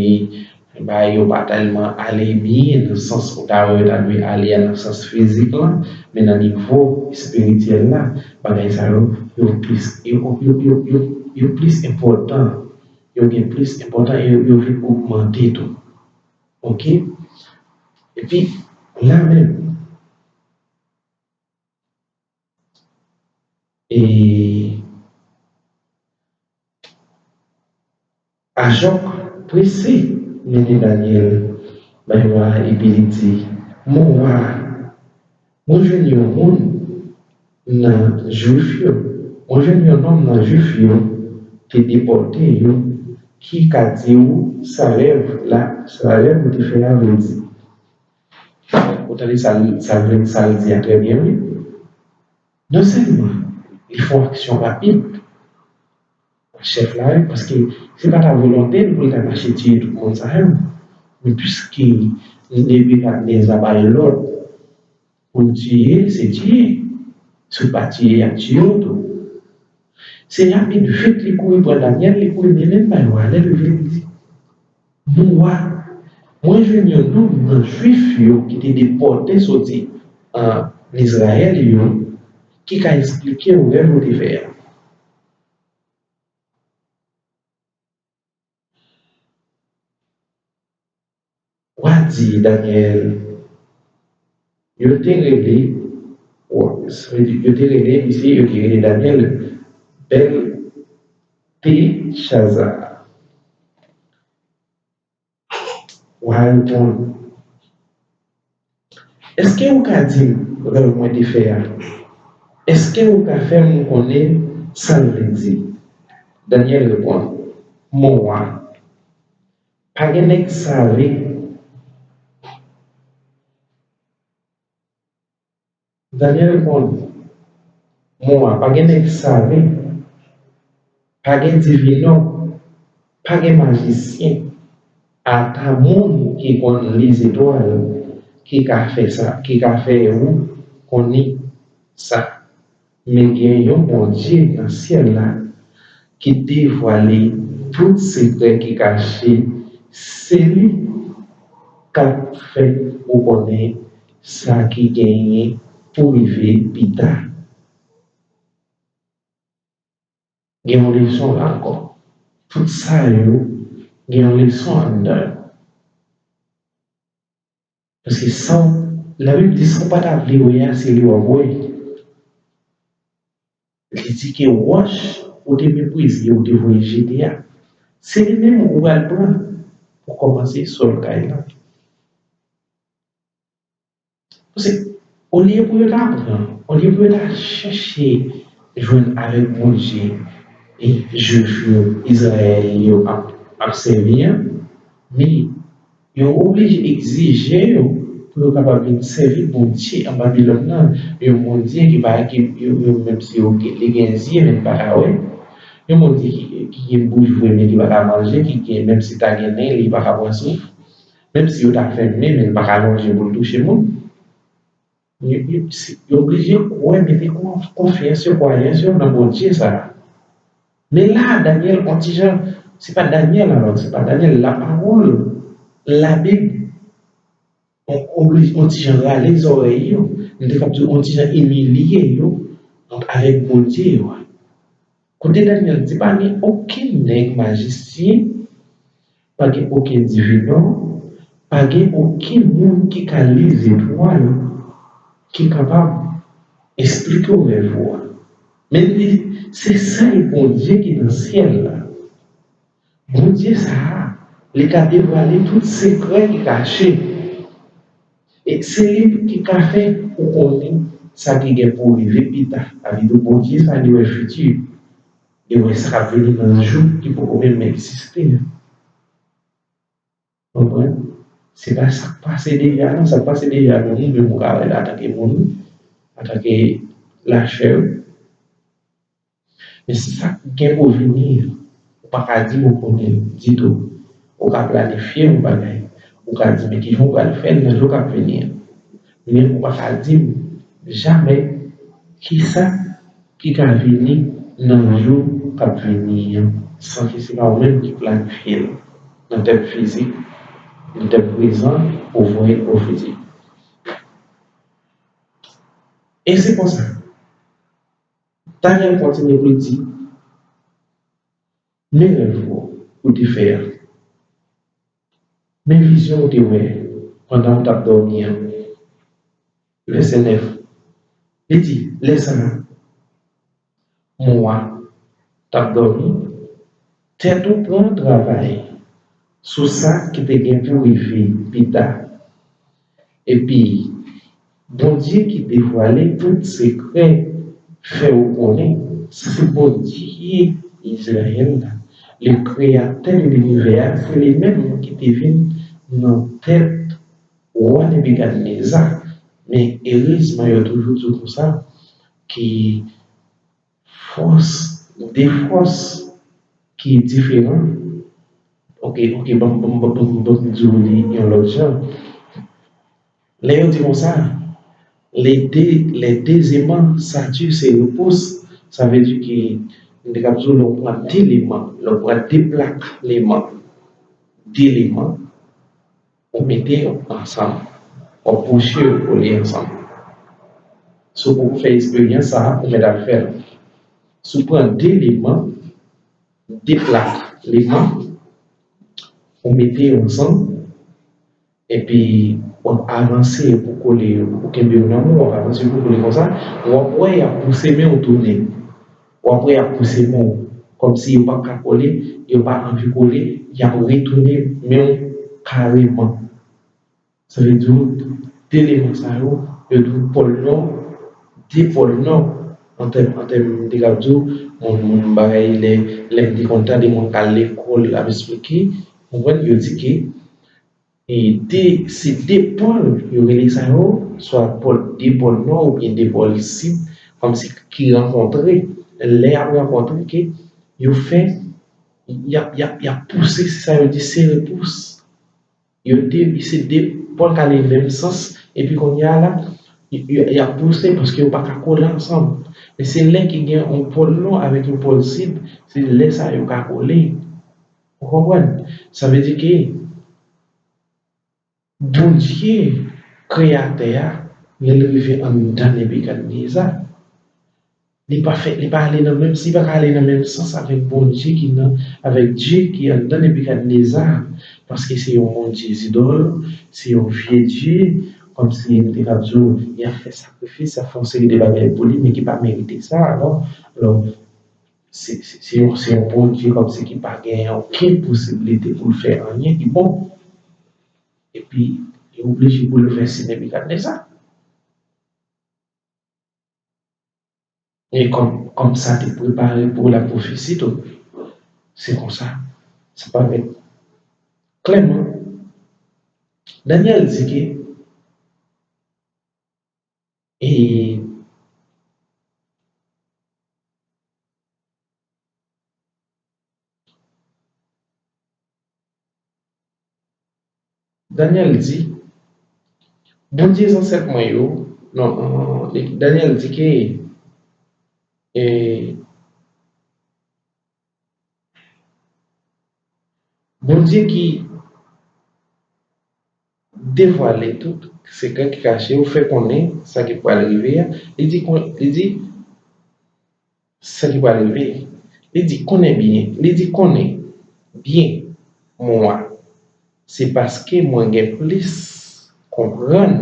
bagay yo pa tèlman ale byen nan sans ou ta wè yo ta dwe ale a nan sans fizik lan, men nan nivo espirityèl la, bagay sa yo, yo plis, yo, yo, yo, yo, yo plis enpòtan, yo gen plis enpòtan, yo, yo vin ogmante tou. Oke? Epi, la menm, e Ajòk prese mennen Danyèl bay wa a epi li di, Mon wa, mwen jwenn yon moun nan Jwif yo, mwen jwenn yon nonm nan Jwif yo te depòte yo ki ka di w sa rèv la, sa rèv ou te fè a vle di. Ou tande sa l, sa l vle, sa l di a trè byen, wi. Non sèlman li fè yon aksyon rapid, chèf la, wi, paske se pa ta volonte l pou l ta mache tiye tout moun sa yo. Men piske Nebikadneza ba l lòd pou l tiye, se tiye. Si w pa tiye, y ap tiye w tou. Se rapid, vit li kouri pran Danyèl, li kouri mennen l bay wa a. Lè l rive, li di, Mon wa, mwen jwenn yon nonm nan Jwif yo ki te depòte soti ann Izrayèl yo ki ka esplike w rèv ou te fè a. Wa di Danyèl, yo te rele, yo te rele misye, yo te rele Danyèl Bèltechaza. Wa reponn, Èske ou ka di m rèv mwen te fè a? Èske ou ka fè m konnen sa l vle di? Danyèl reponn, Mon wa, pa gen nèg save. Danyèl reponn, Mon wa, pa gen nèg save, pa gen divinò, pa gen majisyen, ata moun ki konn li zetwal ki ka fè sa, ki ka fè ou konnen sa. Men gen yon Bondye nan syèl la ki devwale tout sekrè ki kache, se li k ap fè ou konnen sa ki genyen pou rive pita. Gen yon leson la ankò. Tout sa yo gen yon leson anndan yo. Paske sa w, Labib di sa w pa ta vle wè a, se li w ap wè. Li di ke wòch ou te meprize, ou te voye jete a, se li menm ou pral pran pou kòmanse sòl kay la. Paske, olye pou yo ta pran, olye pou yo ta chèche jwenn avèk Bondye e Jwif yo, Izrayèl yo ap, ap sèvi a, men yo oblije egzije yo pou yo kapab vin sèvi Bondye an Babilòn nan, yon Bondye ki pa, ki, yo, yo, menm si yo gen, li gen zye, men li pa ka wè, yon Bondye ki, ki gen bouch vre, men ki pa ka manje, ki gen, menm si ta gen nen, li pa ka pran souf. Menm si yo ta fèmen, men l pa ka lonje pou l touche moun. Yo, yo, si, yo oblije kwè, mete kon-, konfyans yo, kwayans yo nan Bondye sa a. Men la, Danyèl, on ti jan, se pa Danyèl alò, se pa Danyèl, lapawòl, Labib, on, oblije, on ti jan rale zòrèy yo, m te kab di, on ti jan imilye yo, avèk Bondye yo a. Kote Danyèl di, pa gen okenn nèg majisyen, pa gen okenn divinò, pa gen okenn moun ki ka li zetwal ki kapab esplike w rèv ou a. Men li di, se sèl Bondye ki nan syèl la. Bondye sa a, li ka devwale tout sekrè ki kache. E se li ki ka fè ou konnen sa ki gen pou rive pita. Sa vle di Bondye sa a, li wè fiti. Li wè sa k ap vini nan jou ki poko menm egziste a. Konprann? Se pa sa k pase deja non, sa k pase deja non, nou menm ou ka wè l antanke moun, antanke lachè. Men si sa k gen pou vini an, ou pa ka di m ou konnen l ditou. Ou ka planifye yon bagay. Ou ka di, men kijan ou pral fè l nan jou k ap vini an. Men ou pa ka di m jamè kisa ki ka vini nan jou k ap vini an, san ke se pa ou menm ki planifye l nan tèm fizik, nan tèm prezan, pou voye l ofisye. E se konsa, Danyèl kontinye pou l di, men rèv ou, ou te fè a. Men vizyon ou te wè pandan w t ap dòmi an. Vèsè nèf. Li di, lè sa a, mwa t ap dòmi, tèt ou pran travay sou sa ki te gen pou rive pita. Epi, Bondye ki devwale tout sekrè fè ou konnen se Bondye Izrayèl la, le Kreyatè de linivè a, se li menm ki te vin nan tèt wa Nebikadneza. Men erezman, yo toujou di w konsa, ki fòs, de fòs ki diferan. Ok, ok, ban m, ban m, ban m, ban m di w li yon lòt jan. Lè yo di konsa, les deux, les deux aimants s'attirent et repoussent, sa vle di ke, m te kab di w, lè w pran de leman, lè w pran de plak leman, de leman, ou mete yo ansanm, w ap pwoche yo kole ansanm. Si w poko fè esperyans sa a, ou mèt al fè l. Si w pran de leman, de plak leman, ou mete yo ansanm, epi w ap avanse pou kole yo, ou kenbe yo nan men w, w ap avanse pou kole konsa, w ap wè y ap pouse men w tounen. W ap wè y ap pouse men w, kòmsi yo p ap ka kole, yo pa anvi kole, y ap retounen men w kareman. Sa vle di w, de eleman sa yo, yo di w pòl nò, de pòl nò, an tèm, an tèm, m te ka di w, moun, moun bagay, lè, lè m te konn tande moun k al lekòl ap esplike, konprann, yo di ke, e, de, se de pòl, yo rele sa yo, swa pòl, de pòl nò oubyen de pòl sid, kòmsi ki rankontre, lè y ap rankontre ke yo fè, y ap, y ap, y ap pouse, se sa yo di, se repous. Yo de, se de pòl k ale menm sans, epi kounye a la, y, y, y ap pouse paske yo pa ka kole ansanm. Men se lè ki gen yon pòl nò avèk yon pòl sid, se lè sa yo ka kole. Ou konprann? Sa vle di ke Bondye, Kreyatè a, lè l rive anndan Nebikadneza, li pa fè, li pa ale nan menm, li pa ka ale nan menm sans avèk Bondye ki nan, avèk Dye ki anndan Nebikadneza, paske se yon Bondye zidòl, se yon vye dye, kòmsi m te ka di w, y ap fè sakrifis, y ap fè yon seri de bagay pou li, men ki pa merite sa, alò, alò, se, se, se yon, se yon Bondye kòmsi ki pa gen okenn posiblite pou l fè anyen ki bon. Epi, li oblije boulvèse Nebikadneza. E kòm, kòm sa te prepare pou lapwofesi tou, se konsa sa parèt klèman. Danyèl di ke, e, Danyèl di, Bondye zansèt mwen yo, non, non, non, li, Danyèl di ke, e, Bondye ki devwale tout sekrè ki kache, ou fè konnen sa ki pral rive a. Li di, kon, li di, sa ki pral rive. Li di, konnen byen, li di, konnen byen, mwa, se paske mwen gen plis konprann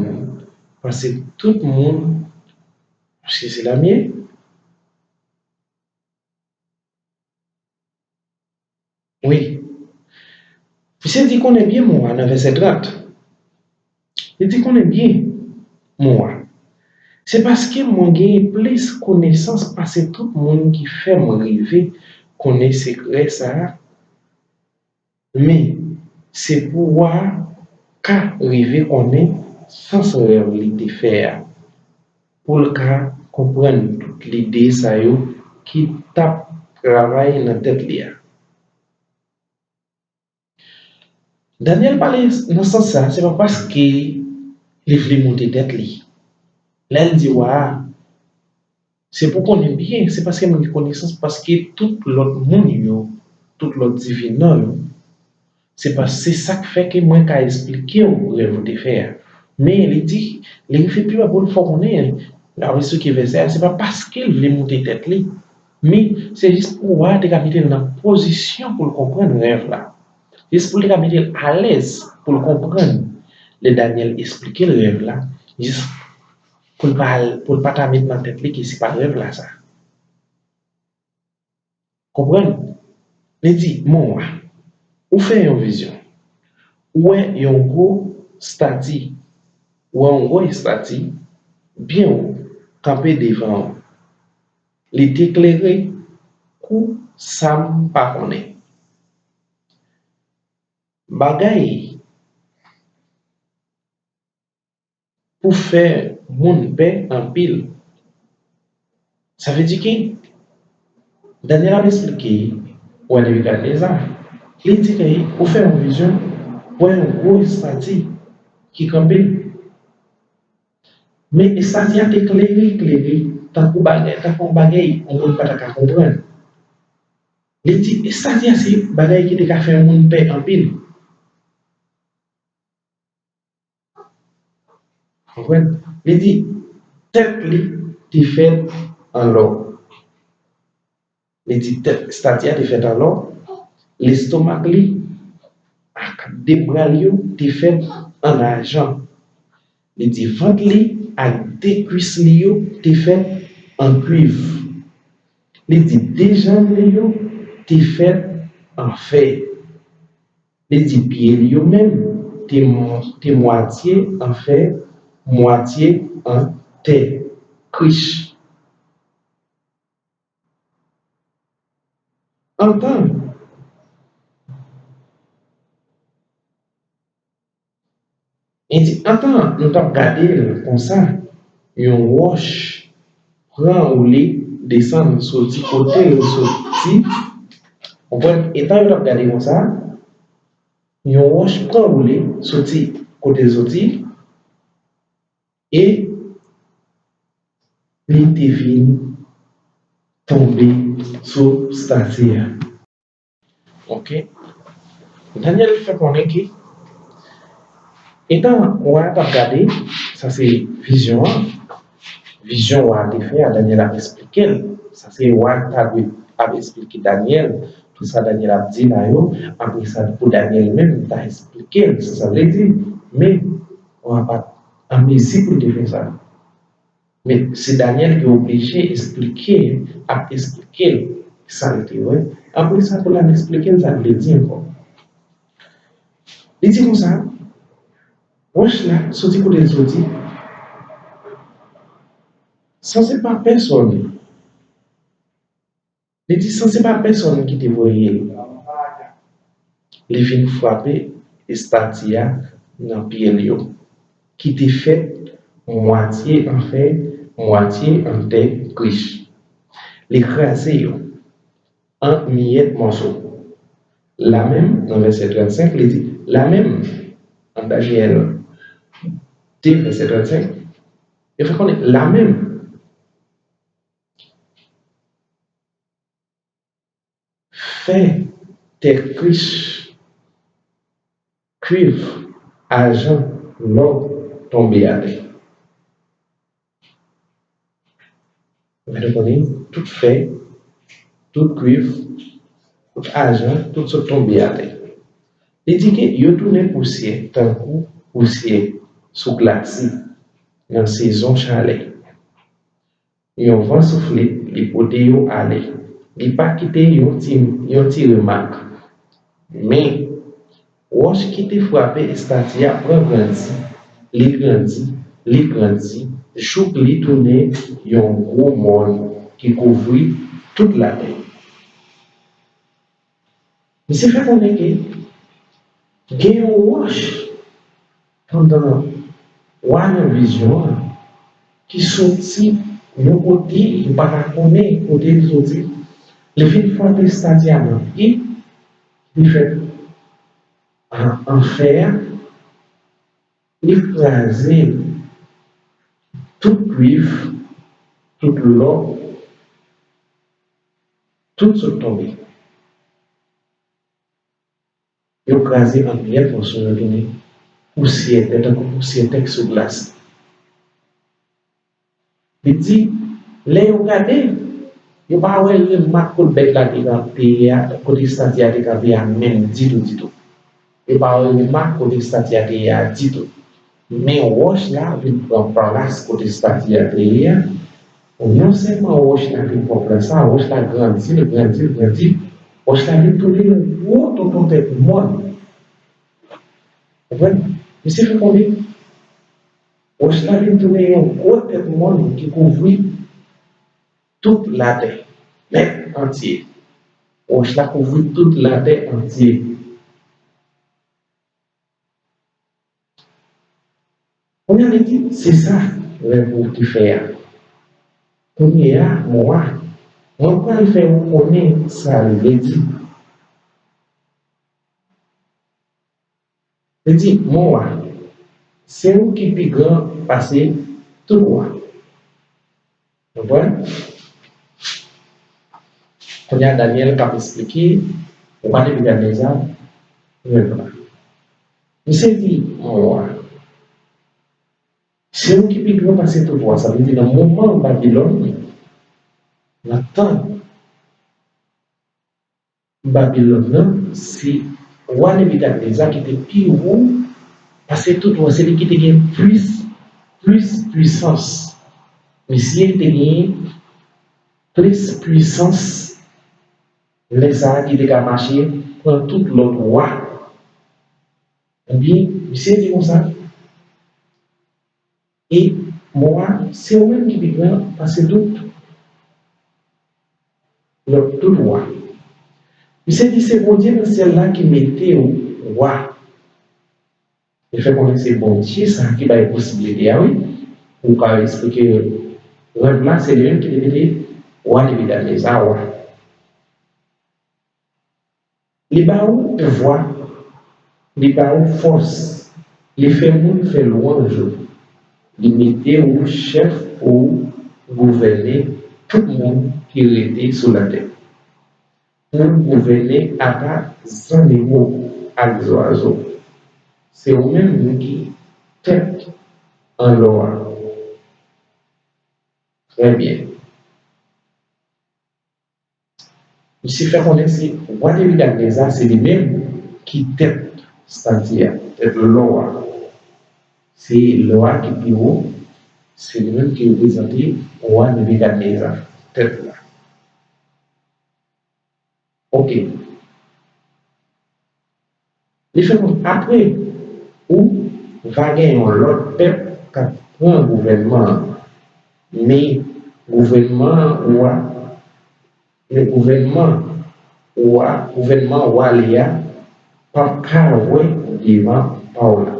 pase tout moun, paske se la m ye. Wi. Misye di konnen byen mo a nan vèsè trant. Li di konnen byen mo a. Se paske mwen genyen plis konesans pase tout moun ki fè m rive konnen sekrè sa a. Men, se pou wa a ka rive konnen sans rèv li te fè a, pou l ka konprann tout lide sa yo ki t ap travay nan tèt li a. Danyèl pale nan sans sa a, se pa paske li vle monte tèt li. Lè l di wa a, Se pou konnen byen, se paske m gen konesans, paske tout lòt moun yo, tout lòt divinan yo, se pa, se sa k fè ke mwen ka esplike w rèv ou te fè a. Men li di, li rive pi lwen pou l fè w konnen, l ap esplike vèsè a, se pa paske l vle moute tèt li, men se jis pou wa a te ka mete l nan pozisyon pou l konprann rèv la. Jis pou l te ka mete l alèz pou l konprann lè Danyèl esplike l rèv la, jis pou l pa, pou l pa ta met nan tèt li ke se pa rèv la sa. Konprann? Li di, mon wa, ou fè yon vizyon. Ou wè yon gwo estati, ou wè yon gwo estati byen wo kanpe devan ou. Li te klere kou sa m pa konnen. Bagay pou fè moun pè anpil. Sa vle di ke Danyèl ap esplike wa Nebikadneza. Li di ke ou fè yon vizyon, ou wè yon gwo estati ki kanpe. Men estati a te klere, klere, tankou bagay, tankou yon bagay yon moun pa ta ka konprann. Li di, estati a se bagay ki te ka fè yon moun pè anpil. Konprann? Li di, tèt li te fèt an lò. Li di, tèt, estati a te fèt an lò. Lestomak li ak de bra l yo te fèt an ajan. Li di, vant li ak de kwis li yo te fèt an kwiv. Li di, de janm li yo te fèt an fè. Li di, pye li yo menm te, te mwatye an fè, mwatye an tè, krich. Antan, li di, antan nou t ap gade l konsa, yon wòch pran woule desann soti kote l soti. Konprann? Etan yo t ap gade konsa, yon wòch pran woule soti kote l soti, e li te vin tonbe sou estati a. Ok. Danyèl fè konnen ke, etan wa a t ap gade, sa se vizyon an, vizyon wa a te fè a, Danyèl ap esplike l. Sa se wa a ta dwe ap esplike Danyèl. Tout sa Danyèl ap di la yo, apre sa, pou Danyèl menm ta esplike l, sa sa vle di. Men, wa a pa t an mezi pou l te fè sa. Men, se Danyèl ki oblije esplike, ap esplike l sa l te wè. Apre sa, pou l al esplike l sa l vle di ankò. Li di konsa, wòch la soti kote l soti, sanse pa pèsòn. Li di, sanse pa pèsòn ki te voye l. Li vin frape estati a nan pye l yo, ki te fèt mwatye an fè, mwatye an tè krich. Li kraze yo an miyèt mòso. Lamenm, nan vèsè trannsenk, li di, lamenm, an Danyèl de, vèsè trannsenk, yo fè konnen, lamenm, fè, tè krich, kwiv, ajan, lò tonbe atè. Mwen te konnen tout fè, tout kwiv, tout ajan, tout sot tonbe atè. Li di ke yo tounen pousyè tankou pousyè sou glasi nan sezon chalè. Yon van soufle, li pote yo ale. Li pa kite yon ti, yon ti remak. Men, wòch ki te frape estati a pran grandi, li grandi, li grandi, jouk li tounen yon gwo mòn ki kouvri tout latè. Misye fè konnen ke gen yon wòch pandan wa nan vizyon an ki soti yon kote, nou pa ka konnen kote li soti. Li vin frape estati a nan pye, li fè an, an fè a, li kraze tout kwiv, tout lò, Tout sot tonbe. Yo kraze an miyèt, mòso yo vini pousyè tè, tankou pousyè tè k sou glas. Li di, lè yo gade, yo pa wè remak kot bèt la te kanpe a, kote estati a te kanpe a menm ditou, ditou. Yo pa wè remak kote estati a te ye a ditou. Men wòch la vin pran plas kote estati a te ye a. Non sèlman wòch la vin pran plas la, wòch la grandi, l grandi, l grandi. Wòch la vin tounen yon gwo tonton tèt mòn. Konprann? Misye fè konnen wòch la vin tounen yon gwo tèt mòn ki kouvri tout latè nèt antye. Wòch la kouvri tout latè antye. Kounye a, li di, se sa rèv ou te fè a. Kounye a, mwen, mwen pral fè ou konnen sa l vle di. Li di, mon wa, se ou ki pi gran pase tout wa. Konprann? Kounye a, Danyèl k ap esplike wa Nebikadneza rèv la. Misye di, mon wa, se ou ki pi gran pase tout wa. Sa vle di, nan moman Babilòn, nan tan Babilòn nan, se wa Nebikadneza ki te pi wo pase tout wa. Se li ki te gen plis, plis pwisans. Misye te gen plis pwisans lè sa a ki te ka mache pran tout lòt wa. Ebyen, misye di konsa, e mwa, se ou menm ki pi gran pase tout lòt, tout wa. Misye di, se Bondye nan syèl la ki mete w wa. Li fè konnen se Bondye sa a ki bay posiblite a, wi. Ou ka esplike rèv la, se li menm ki te mete wa Nebikadneza wa. Li ba ou pouvwa, li ba ou fòs, li fè moun fè lwanj ou, li mete ou chèf pou ou gouvène tout moun ki rete sou latè, pou ou gouvène ata zannimo ak zwazo. Se ou menm ki tèt an lò a. Trè byen. Misye fè konnen se wa Nebikadneza, se li menm ki tèt estati a, tèt lò a. Se lò a ki pi wo, se li menm ki reprezante wa Nebikadneza, tèt la. Oke. Li fè konnen apre ou va gen yon lòt pèp k ap pran gouvènman an. Men gouvènman ou a, men gouvènman ou a, gouvènman wa li a p ap ka wè devan pa w la.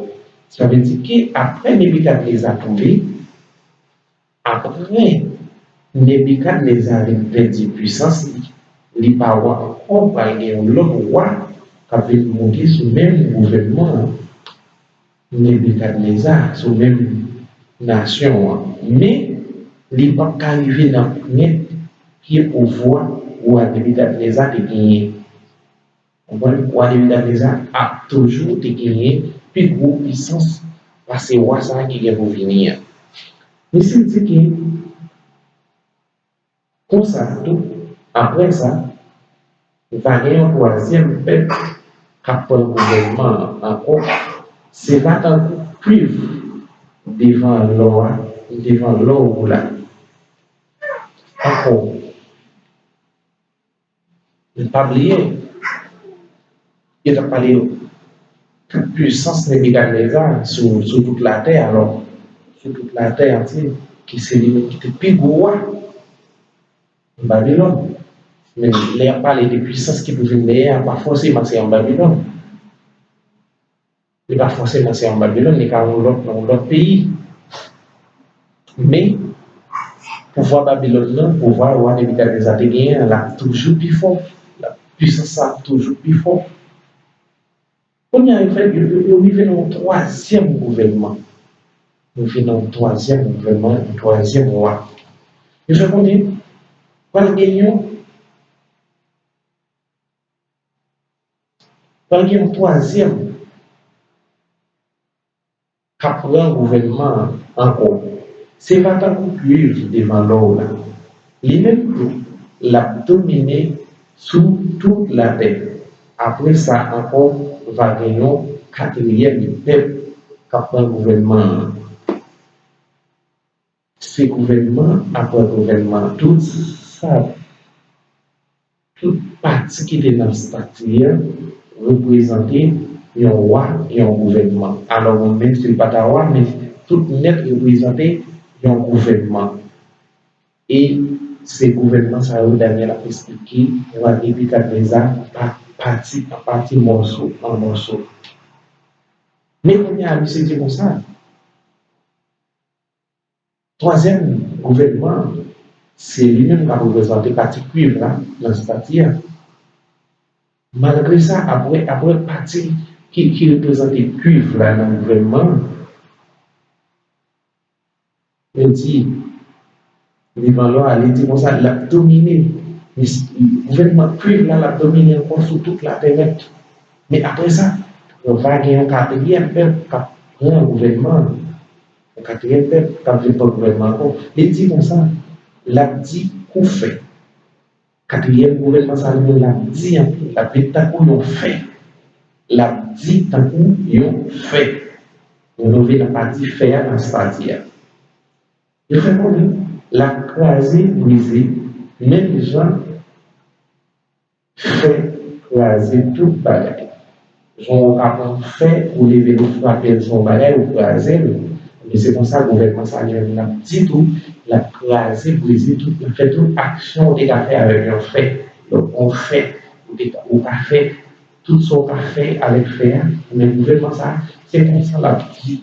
Sa vle di ke apre Nebikadneza tonbe, apre Nebikadneza vin pèdi pwisans li, li pa wa ankò, pral gen yon lòt wa k ap vin monte sou menm gouvènman an. Nebikadneza, sou menm nasyon an. Men, li p ap ka rive nan ponyèt pye pouvwa wa Nebikadneza te genyen. Konprann? Wa Nebikadneza ap toujou te genyen pi gwo pwisans pase wa sa a ki gen pou vini an. Misye di ke, konsa tou, apre sa, va gen yon twazyèm pèp k ap pran gouvènman an ankò. Se pa tankou kwiv devan lò a, devan lò ou la. Ankò. Men pa bliye, yo t ap pale yo tout pwisans Nebikadneza sou, sou tout latè, alò, sou tout latè antye, ki se li menm ki te pi gwo wa Babilòn. Men lè y ap pale de pwisans ki pou vin dèyè a, pa fòseman se an Babilòn. Li pa fòseman se an Babilòn, li ka yon lòt, nan yon lòt peyi. Men, pouvwa Babilòn nan, pouvwa wa Nebikadneza te genyen an, l ap toujou pi fò. L ap, pwisans sa ap toujou pi fò. Kounye a, yo fè, yo, yo, yo rive nan yon twazyèm gouvènman. Yo rive nan yon twazyèm gouvènman, yon twazyèm wa. Yo fè konnen, pral gen yon Pral gen yon twazyèm k ap pran gouvènman an ankò. Se pa tankou kuiv devan lò w la. Li menm tou, l ap domine sou tout latè. Apre sa ankò, va gen yon katriyèm pèp k ap pran gouvènman an. Se gouvènman apre gouvènman. Tout sa, tout pati ki te nan estati a reprezante yon wa, yon gouvènman. Alò, menm si l pa ta wa, men tout nèt reprezante yon gouvènman. E se gouvènman sa yo Danyèl ap esplike, wa Nebikadneza, pa pati an pati, mòso an mòso. Men kounye a, misye di konsa, twazyèm gouvènman an, se li menm k ap reprezante pati kuiv la nan estati a. Malgre sa, apre, apre pati ki, ki reprezante kuiv la nan gouvènman an, yo di, devan lò a, li di konsa, l ap domine. Gouvènman kuiv la, l ap domine ankò sou tout latè nèt. Men apre sa, va gen yon katriyèm pèp k ap pran gouvènman an. Yon katriyèm pèp k ap vin pran gouvènman ankò. Li di konsa, l ap di kou fè. Katriyèm gouvènman sa a, li menm, l ap di anpil, l ap vin tankou yon fè. L ap di tankou yon fè. Nou, nou vin ap di fè a nan estati a. Yo fè konnen l ap kraze, brize, menm jan fè kraze tout bagay. Jan w ka pran fè, ou leve l, ou frape l sou yon bagay, ou kraze l. Men se konsa gouvènman sa li menm l ap di tou, l ap kraze, brize tout, l ap fè tout aksyon ou te ka fè avèk yon fè. Donk, yon fè, ou te ka, ou ka fè tout sa w ka fè avèk fè a, men gouvènman sa, se konsa l ap di.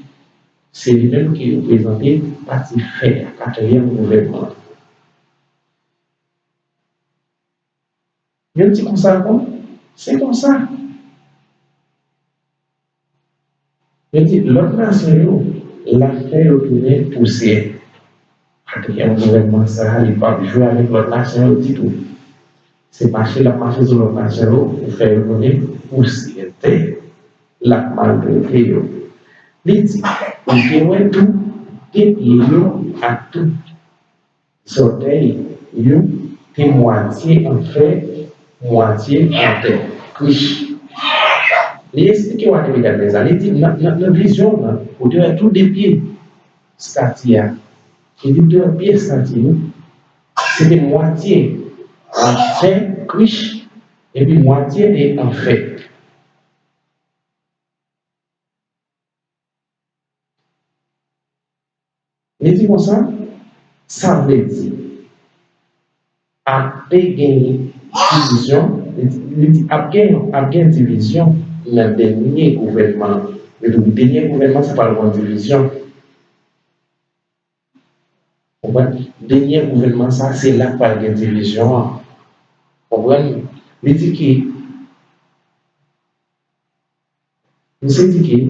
Se li menm ki reprezante pati fè a, katriyèm gouvènman an. Yo di konsa ankò, se konsa. Yo di lòt nasyon yo, l ap fè yo tounen pousyè. Katriyèm gouvènman sa a, li p ap jwe avèk lòt nasyon yo ditou. Se mache l ap mache sou lòt nasyon yo pou fè yo tounen pousyè tè. L ap maltrete yo. Li di, li te wè tou de pye yo ak tout zòtèy yo te mwatye an fè, mwatye an tè krich. Li esplike w a Nebikadneza, li di nan, nan, nan vizyon w lan, ou te wè tou de pye estati a. Li di ou te wè pye estati yo, se te mwatye an fè krich, epi mwatye te an fè. Li di konsa, sa vle di, ap te gen divizyon, li di, li di, ap gen, ap gen divizyon nan dènye gouvènman an. Li di, dènye gouvènman, sa pral gen divizyon. Konprann? Dènye gouvènman sa, se la k pral gen divizyon an. Konprann? Li di ki, misye di ki,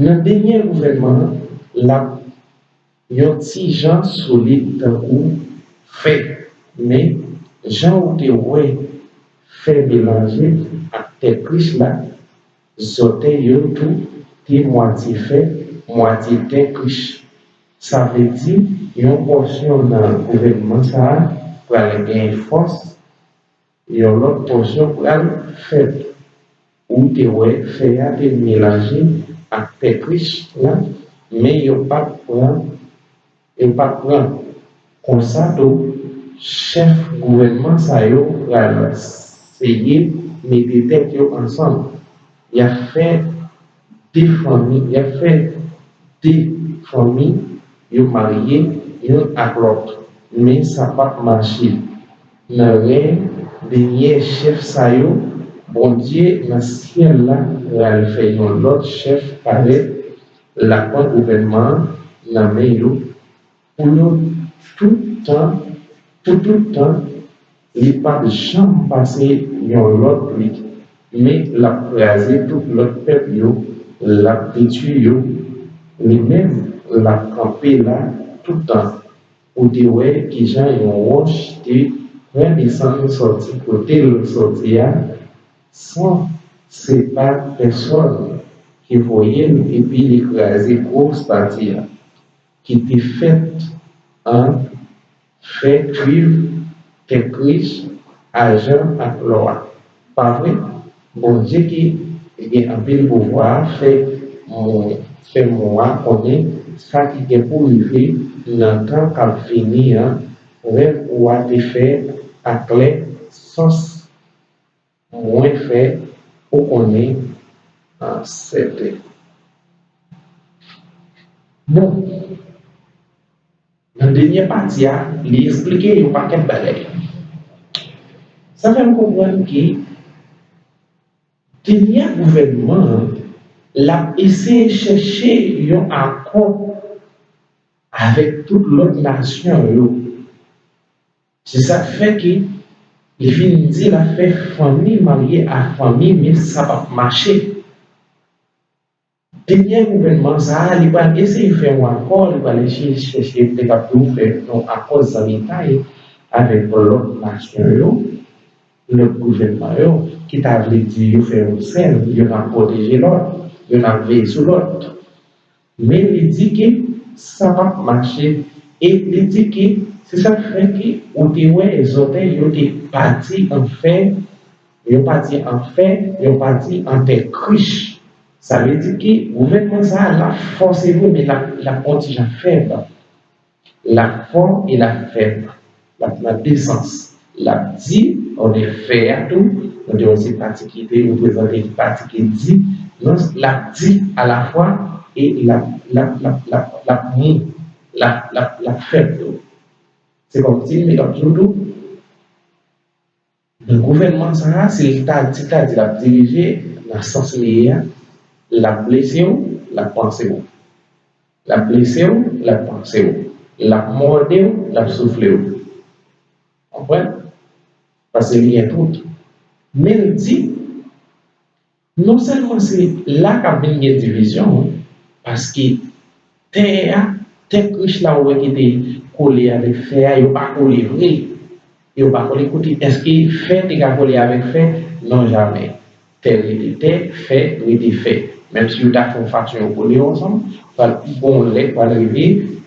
nan dènye gouvènman an, l ap yon ti jan solid tankou fè. Men, jan ou te wè fè melanje ak tè krich la, zòtèy yo tou te mwatye fè, mwatye tè krich. Sa vle di, yon pòsyon nan gouvènman sa a pral gen fòs, yon lòt pòsyon pral fèb. Ou te wè fè a te melanje ak tè krich la, men yo pa t pran, yo pa t pran. Konsa tou, chèf gouvènman sa yo pral seye mete tèt yo ansanm. Y ap fè de fanmi, y ap fè de fanmi yo marye youn ak lòt, men sa p ap mache. Nan rèy dènye chèf sa yo, Bondye nan syèl la pral fè yon lòt chèf parèt, l ap pran gouvènman an nan men yo, pou yo tout tan, pou tout tan, li p ap janm pase yon lòt pli, men l ap kraze tout lòt pèp yo, l ap detwi yo, li menm, l ap kanpe la tout tan. ou te wè kijan yon wòch te pran desann sòti kote l sòti a, san se pa pèsòn ki voye l, epi li kraze gwo estati a, ki te fèt an fè, kwiv, tè krich, ajan ak lò a. Pa vre? Bondye ki gen anpil pouvwa a fè moun, fè moun an konnen sa ki gen pou rive nan tan k ap vini an. Rèv ou a te fè aklè sans mwen fè ou konnen an sèten. Bon, nan dènye pati a, li eksplike yon pakèt bagay. Sa fè m konprann ke dènye gouvènman an, l ap eseye chèche yon akò avèk tout lòt nasyon yo. Se sa k fè ke li vin di l ap fè fanmi marye a fanmi, men sa p ap mache. Dènye gouvènman sa a, li pral eseye fè yon akò, li pral eseye chèche, m te kab di w, fè yon akò zanmitay avèk lòt nasyon yo, lòt gouvènman yo, ki ta vle di yo fè yon sèl, youn ap pwoteje lòt, youn ap veye sou lòt. Men li di ke sa p ap mache. E li di ke se sa k fè ke ou te wè zòtèy yo te pati an fè, yon pati an fè, yon pati an tè krich. Sa vle di ke gouvènman sa a, l ap fò se vre, men l ap, l ap yon ti jan fèb. L ap fò e l ap fèb. L ap nan de sans. L ap di, anlè fè a tou, nou te wè se pati ki te reprezante pati ki di, non, l ap di alafwa e l ap, l ap, l ap, l ap, l ap mou, l ap, l ap, l ap fèb tou. Se kòmsi m te kab di w tou, nan gouvènman sa a, si l ta, si l ta di l ap dirije nan sans li ye a, l ap blese w, l ap panse w. L ap blese w, l ap panse w. L ap mòde w, l ap soufle w. Konprann? Paske li gen tout. Men l di, non sèlman se la k ap vin gen divizyon, paske tè a, tè krich la ou wè ki te kole avèk fè a, yo pa kole vre. Yo pa kole. Kote èske fè te ka kole avèk fè? Non, jamè. Tè rete tè, fè rete fè. Menm si yo ta fè yon fason yo kole yo ansanm, pral gon lè, pral rive,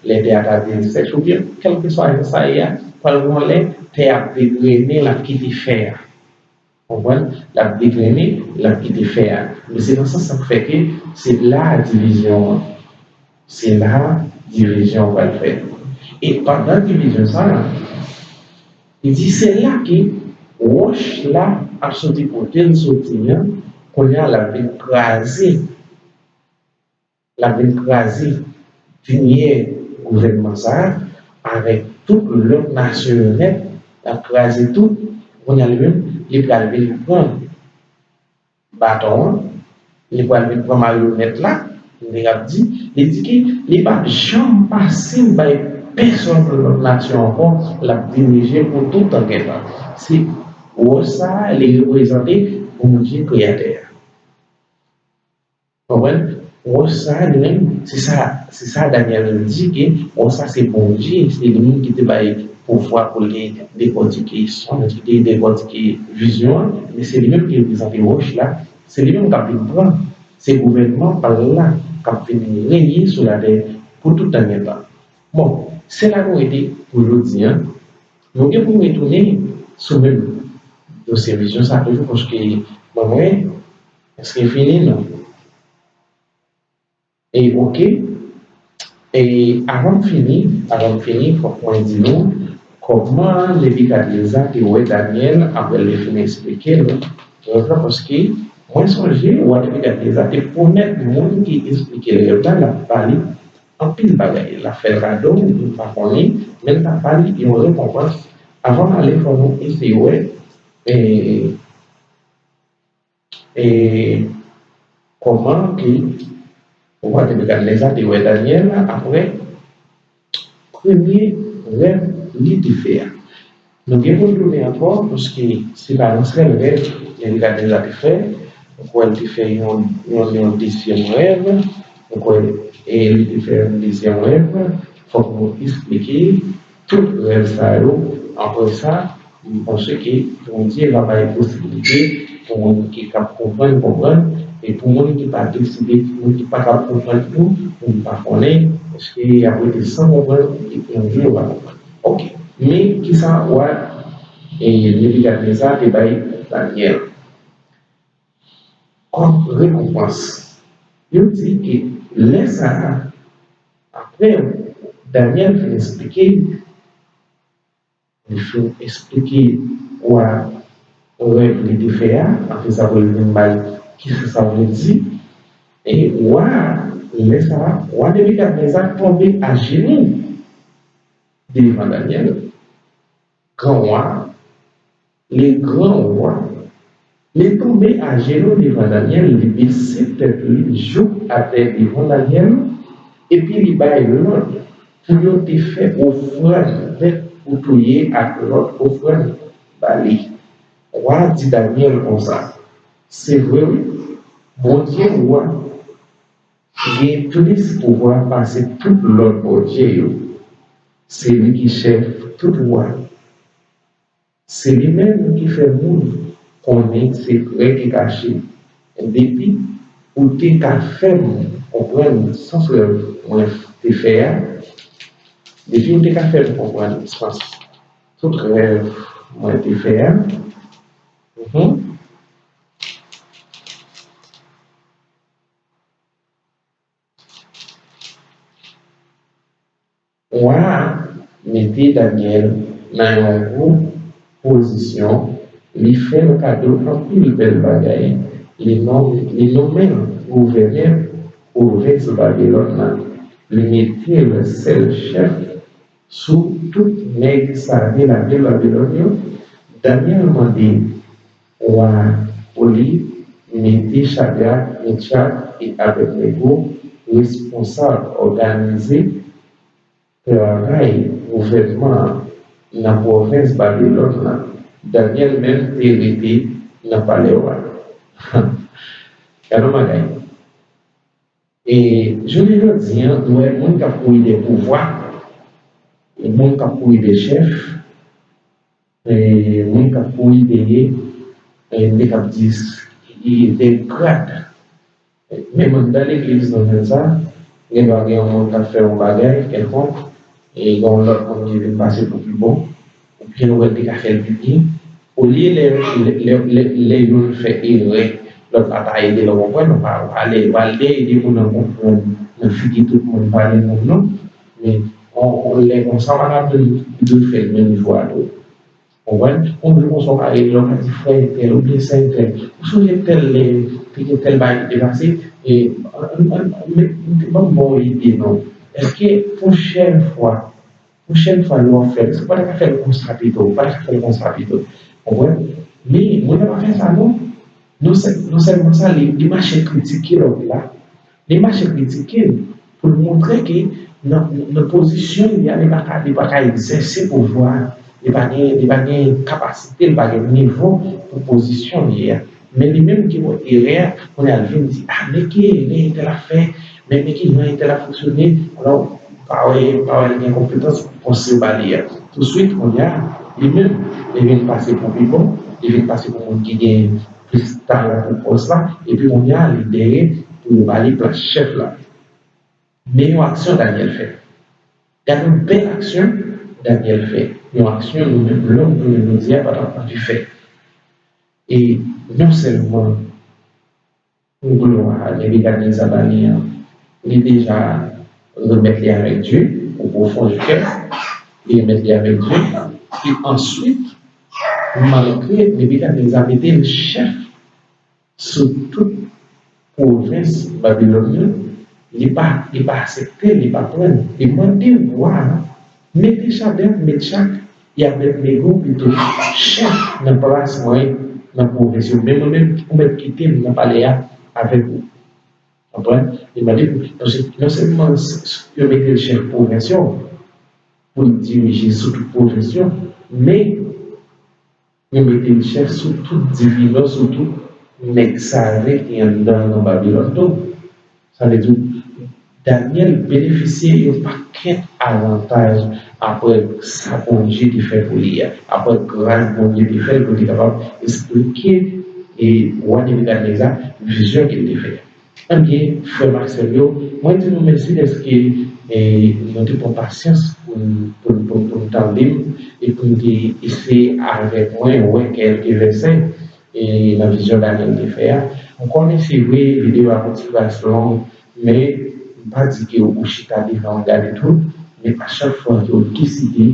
lè tè a ta vin sèch, oubyen kèlkeswa jan sa ye a, pral gon lè, tè a ap degrennen, l ap kite fè a. Konprann? L ap degrennen, l ap kite fè a. Men se nan sans sa k fè ke se la divizyon an. Se la divizyon an pral fèt. E pandan divizyon sa a, li di se la ke wòch la ap soti kote l soti an, kounye a l ap vin kraze. L ap vin kraze dènye gouvènman sa a avèk tout lòt nasyon yo nèt. L ap kraze tout. Kounye a li menm, li pral vin pran baton an, li pral vin pran maryonèt la, m te kab di, li di ke li p ap janm pase l bay pèsonn lòt nasyon ankò, l ap dirije pou tout tan gen tan. Se wòch sa a, li reprezante Bondye Kreyatè a. Konprann? Wòch sa a, li menm, se sa, se sa Danyèl di ke wòch sa se Bondye, se li menm ki te bay pouvwa pou li dekòtike sonj, ki te dekòtike vizyon an, men se li menm ki reprezante wòch la, se li menm k ap vin pran, se gouvènman pa l la k ap vin renye sou latè pou tout tan gen tan. Bon, se la nou rete pou jodi a. Nou gen pou n retounen sou menm dosye vizyon sa toujou, paske mwen, mwen, èske fini? Non. E, oke. E, avan m fini, avan m fini, fòk mwen di nou kòman Nebikadneza te wè Danyèl apre l te fin eksplike l rèv la, paske mwen sonje wa Nebikadneza te pwomèt moun ki eksplike l rèv la, l ap ba li anpil bagay. L ap fè l kado, nou pa konnen, men l ap ba li yon rekonpans. Avan m ale, fò nou eseye wè, e, e, kòman ke wa Nebikadneza te wè Danyèl apre premye rèv li te fè a. Nou gen pou n tounen ankò, paske se pa yon sèl rèv Nebikadneza te fè. Nou kwè l te fè yon, yon, yon dezyèm rèv. Nou kwè, e, li te fè yon dezyèm rèv. Fòk nou eksplike tout rèv sa yo, apre sa, m panse ke Bondye va bay posiblite pou moun ki kab konprann, konprann, e pou moun ki pa deside, moun ki pa kab konprann tou, moun pa konnen, paske y ap rete san konprann, epi yon jou yo va konprann. Oke, men kisa wa, e, Nebikadneza te bay Danyèl kòm rekonpans? Yo di ke lè sa a, apre Danyèl fin esplike, li fin esplike wa rèv li te fè a, apre sa pou li vin bay kisa sa vle di. E wa, lè sa a, wa Nebikadneza tonbe ajenou devan Danyèl, gran wa, le gran wa, li tonbe ajenou devan Danyèl, li bese tèt li jouk atè devan Danyèl, epi li bay lòd pou yo te fè ofrann bèt pou touye ak lòt ofrann ba li. Wa di Danyèl konsa, se vre wi, Bondye ou a gen plis pouvwa pase tout lòt bondye yo. Se li ki chèf tout wa. Se li menm ki fè moun konnen sekrè ki kache. Depi ou te ka fè m konprann sans rèv mwen te fè a, depi ou te ka fè m konprann sans tout rèv mwen te fè a, mhm. Wa a mete Danyèl nan yon gwo pozisyon, li fè l kado anpil bèl bagay, li nonm-, li nonmen l gouvènè pwovens Babilòn nan, li mete l sèl chèf sou tout nèg save lavil Babilòn yo. Danyèl mande wa a pou li mete Chadrak, Mechak e Abèdnego responsab òganize travay gouvènman an nan pwovens Babilòn nan. Danyèl menm te rete nan palè wa a. Gade yon bagay. E jounen jodi a, nou wè moun k ap kouri dèyè pouvwa, e moun k ap kouri dèyè chèf, e moun k ap kouri dèyè, e m te kab di, e dèyè grad. Menm anndan legliz nou jwenn sa, gendwa gen yon moun k ap fè yon bagay kèlkonk, e gen yon lòt moun ki vin pase pou pi bon, oubyen ou wè l te ka fè l pi byen. Olye lè, lè, lè, lè, lè youn fè erè, lòt la ta ede l, ou konprann, ou pa, ou pa ale, ou pa al dèyè ede moun nan konprann nan figi tout moun, pale moun non. Men, on, on, lè konsa, w pa ka ap dwe fè l menm jou a tou. Konprann? On jou konsa, w ka rele, w ka di, frè entèl, oubyen sè entèl, ou sonje tèl lè, te gen tèl bagay ki te pase, e, an, an, an, men, ban m ba w ide non. Èske pwochèn fwa, Pwochèn fwa lè w ap fè l, èske w pa ta ka fè l konsa pito? Ou pa ta ka fè l konsa pito? Konprann? Men, moun nan pa fè sa non. Non sèl-, non sèlman sa, li, li mache kritike lòt la. Li mache kritike l pou l montre ke nan, nan pozisyon li a, li pa ka, li pa ka egzèse pouvwa a. Li pa gen, li pa gen kapasite, li pa gen nivo pou pozisyon li a. Men li menm ki wè erè a, kounye a l vin di, a, men ki erè entèl ap fè, men, men ki jan entèl ap fonksyone, alò, ou pa wè, ou pa wè l gen konpetans pou konsèy ba li a. Touswit, kounye a, li menm, li vin pase pou pi bon, li vin pase pou moun ki gen plis talan pou pòs la, epi kounye a, li dèyè pou yo ba li plas chèf la. Men yon aksyon Danyèl fè. Gade yon bèl aksyon Danyèl fè. Yon aksyon nou menm, lòm jounen jodi a, pa t ap anvi fè. E non sèlman pou glwa Nebikadneza ba li an, li deja remèt li avèk Dye, o pwofon di kè, li remèt li avèk Dye. E answit, malgre Nebikadneza mete l chèf sou tout pwovens Babilòn yo, li pa, li pa aksepte, li pa pran. Li mande wa a mete Chadrak, Mechak e Abèdnego pito chèf nan plas mwen nan pwovens yo. Men mwen menm, ou mèt kite m nan palè a avèk ou. Konprann? Li mande pou, paske non sèlman s-, s-, yo mete l chèf pwovens yo, pou l dirije sou tout pwovens yo, men yo mete l chèf sou tout divinò, sou tout nèg save ki anndan nan Babilòn tou. Sa vle di, Danyèl benefisye yon pakèt avantaj apre sa Bondye te fè pou li a, apre gras Bondye te fè l pou li kapab esplike e wa Nebikadneza vizyon ke l te fè a. Ebyen, frè m ak sè m yo, mwen di nou mèsi dèske e, nou te pran pasyans pou n pou n- pou n- pou n tande m e pou n te eseye avèk mwen wè kèlke vèsè e, nan vizyon Daniel te fè a. M konnen se vre, videyo a yon ti kras long, men m pa di ke ou chita devan w gade tout, men a chak fwa ke ou deside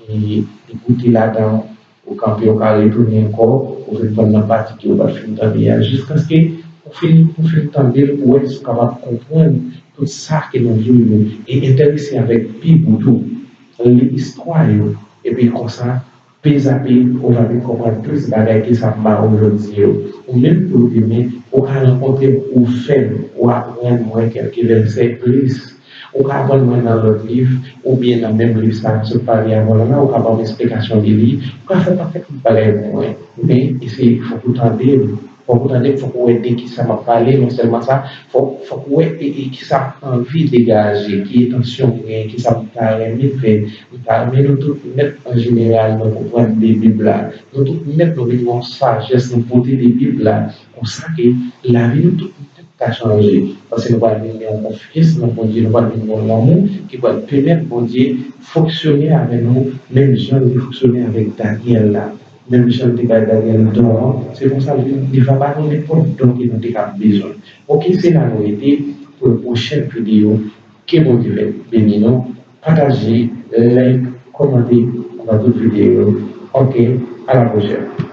e, ekoute ladan, ou kanpe, ou ka retounen ankò, ou vin pran nan pati ke ou pa t fin tande a, jiskaske ou fin, ou fin tande l, ou wè si w kapab konprann tout sa ke nan vi w yo, e enterese avèk Bib ou tou. Li istwa yo, epi konsa, peza pe ou va vin konprann plis bagay ke sa m ba ou jodi yo. Ou menm tou demen, ou ka rankontre m, ou fè m, ou aprann mwen kèlke vèsè plis. Ou ka aprann mwen nan lòt liv, oubyen nan menm liv sa a m sot pale avè w la, ou ka ban m esplikasyon de li, ou ka fè pakèt lòt bagay pou mwen. Men, e se fòk ou tande m. Fòk ou tande m, fòk ou wè de kisa m ap pale, non sèlman sa, fòk, fòk ou wè e, e kisa m anvi degaje, ki entansyon m genyen, kisa m ta renmen fè. M ta renmen nou tout nèt an jeneral, nou konprann de Bib la. Nou tout nèt nou vin gen yon sajès nou pote de Bib la. Konsa ke lavi nou tout nèt ka chanje. Paske nou pral vin gen yon konfyans nan Bondye, nou pral vin gen yon lanmou ki pral pèmèt Bondye fonksyone avè nou, menm jan l te fonksyone avèk Danyèl la. Menm jan l te bay Danyèl don an, se konsa l vin, li va ba nou nenpòt don ke nou te ka bezwen. Oke, se la nou rete pou yon pwochèn videyo. Ke Bondye beni nou. Pataje, like, kòmante, nan tout videyo yo. Oke, a la pwochèn.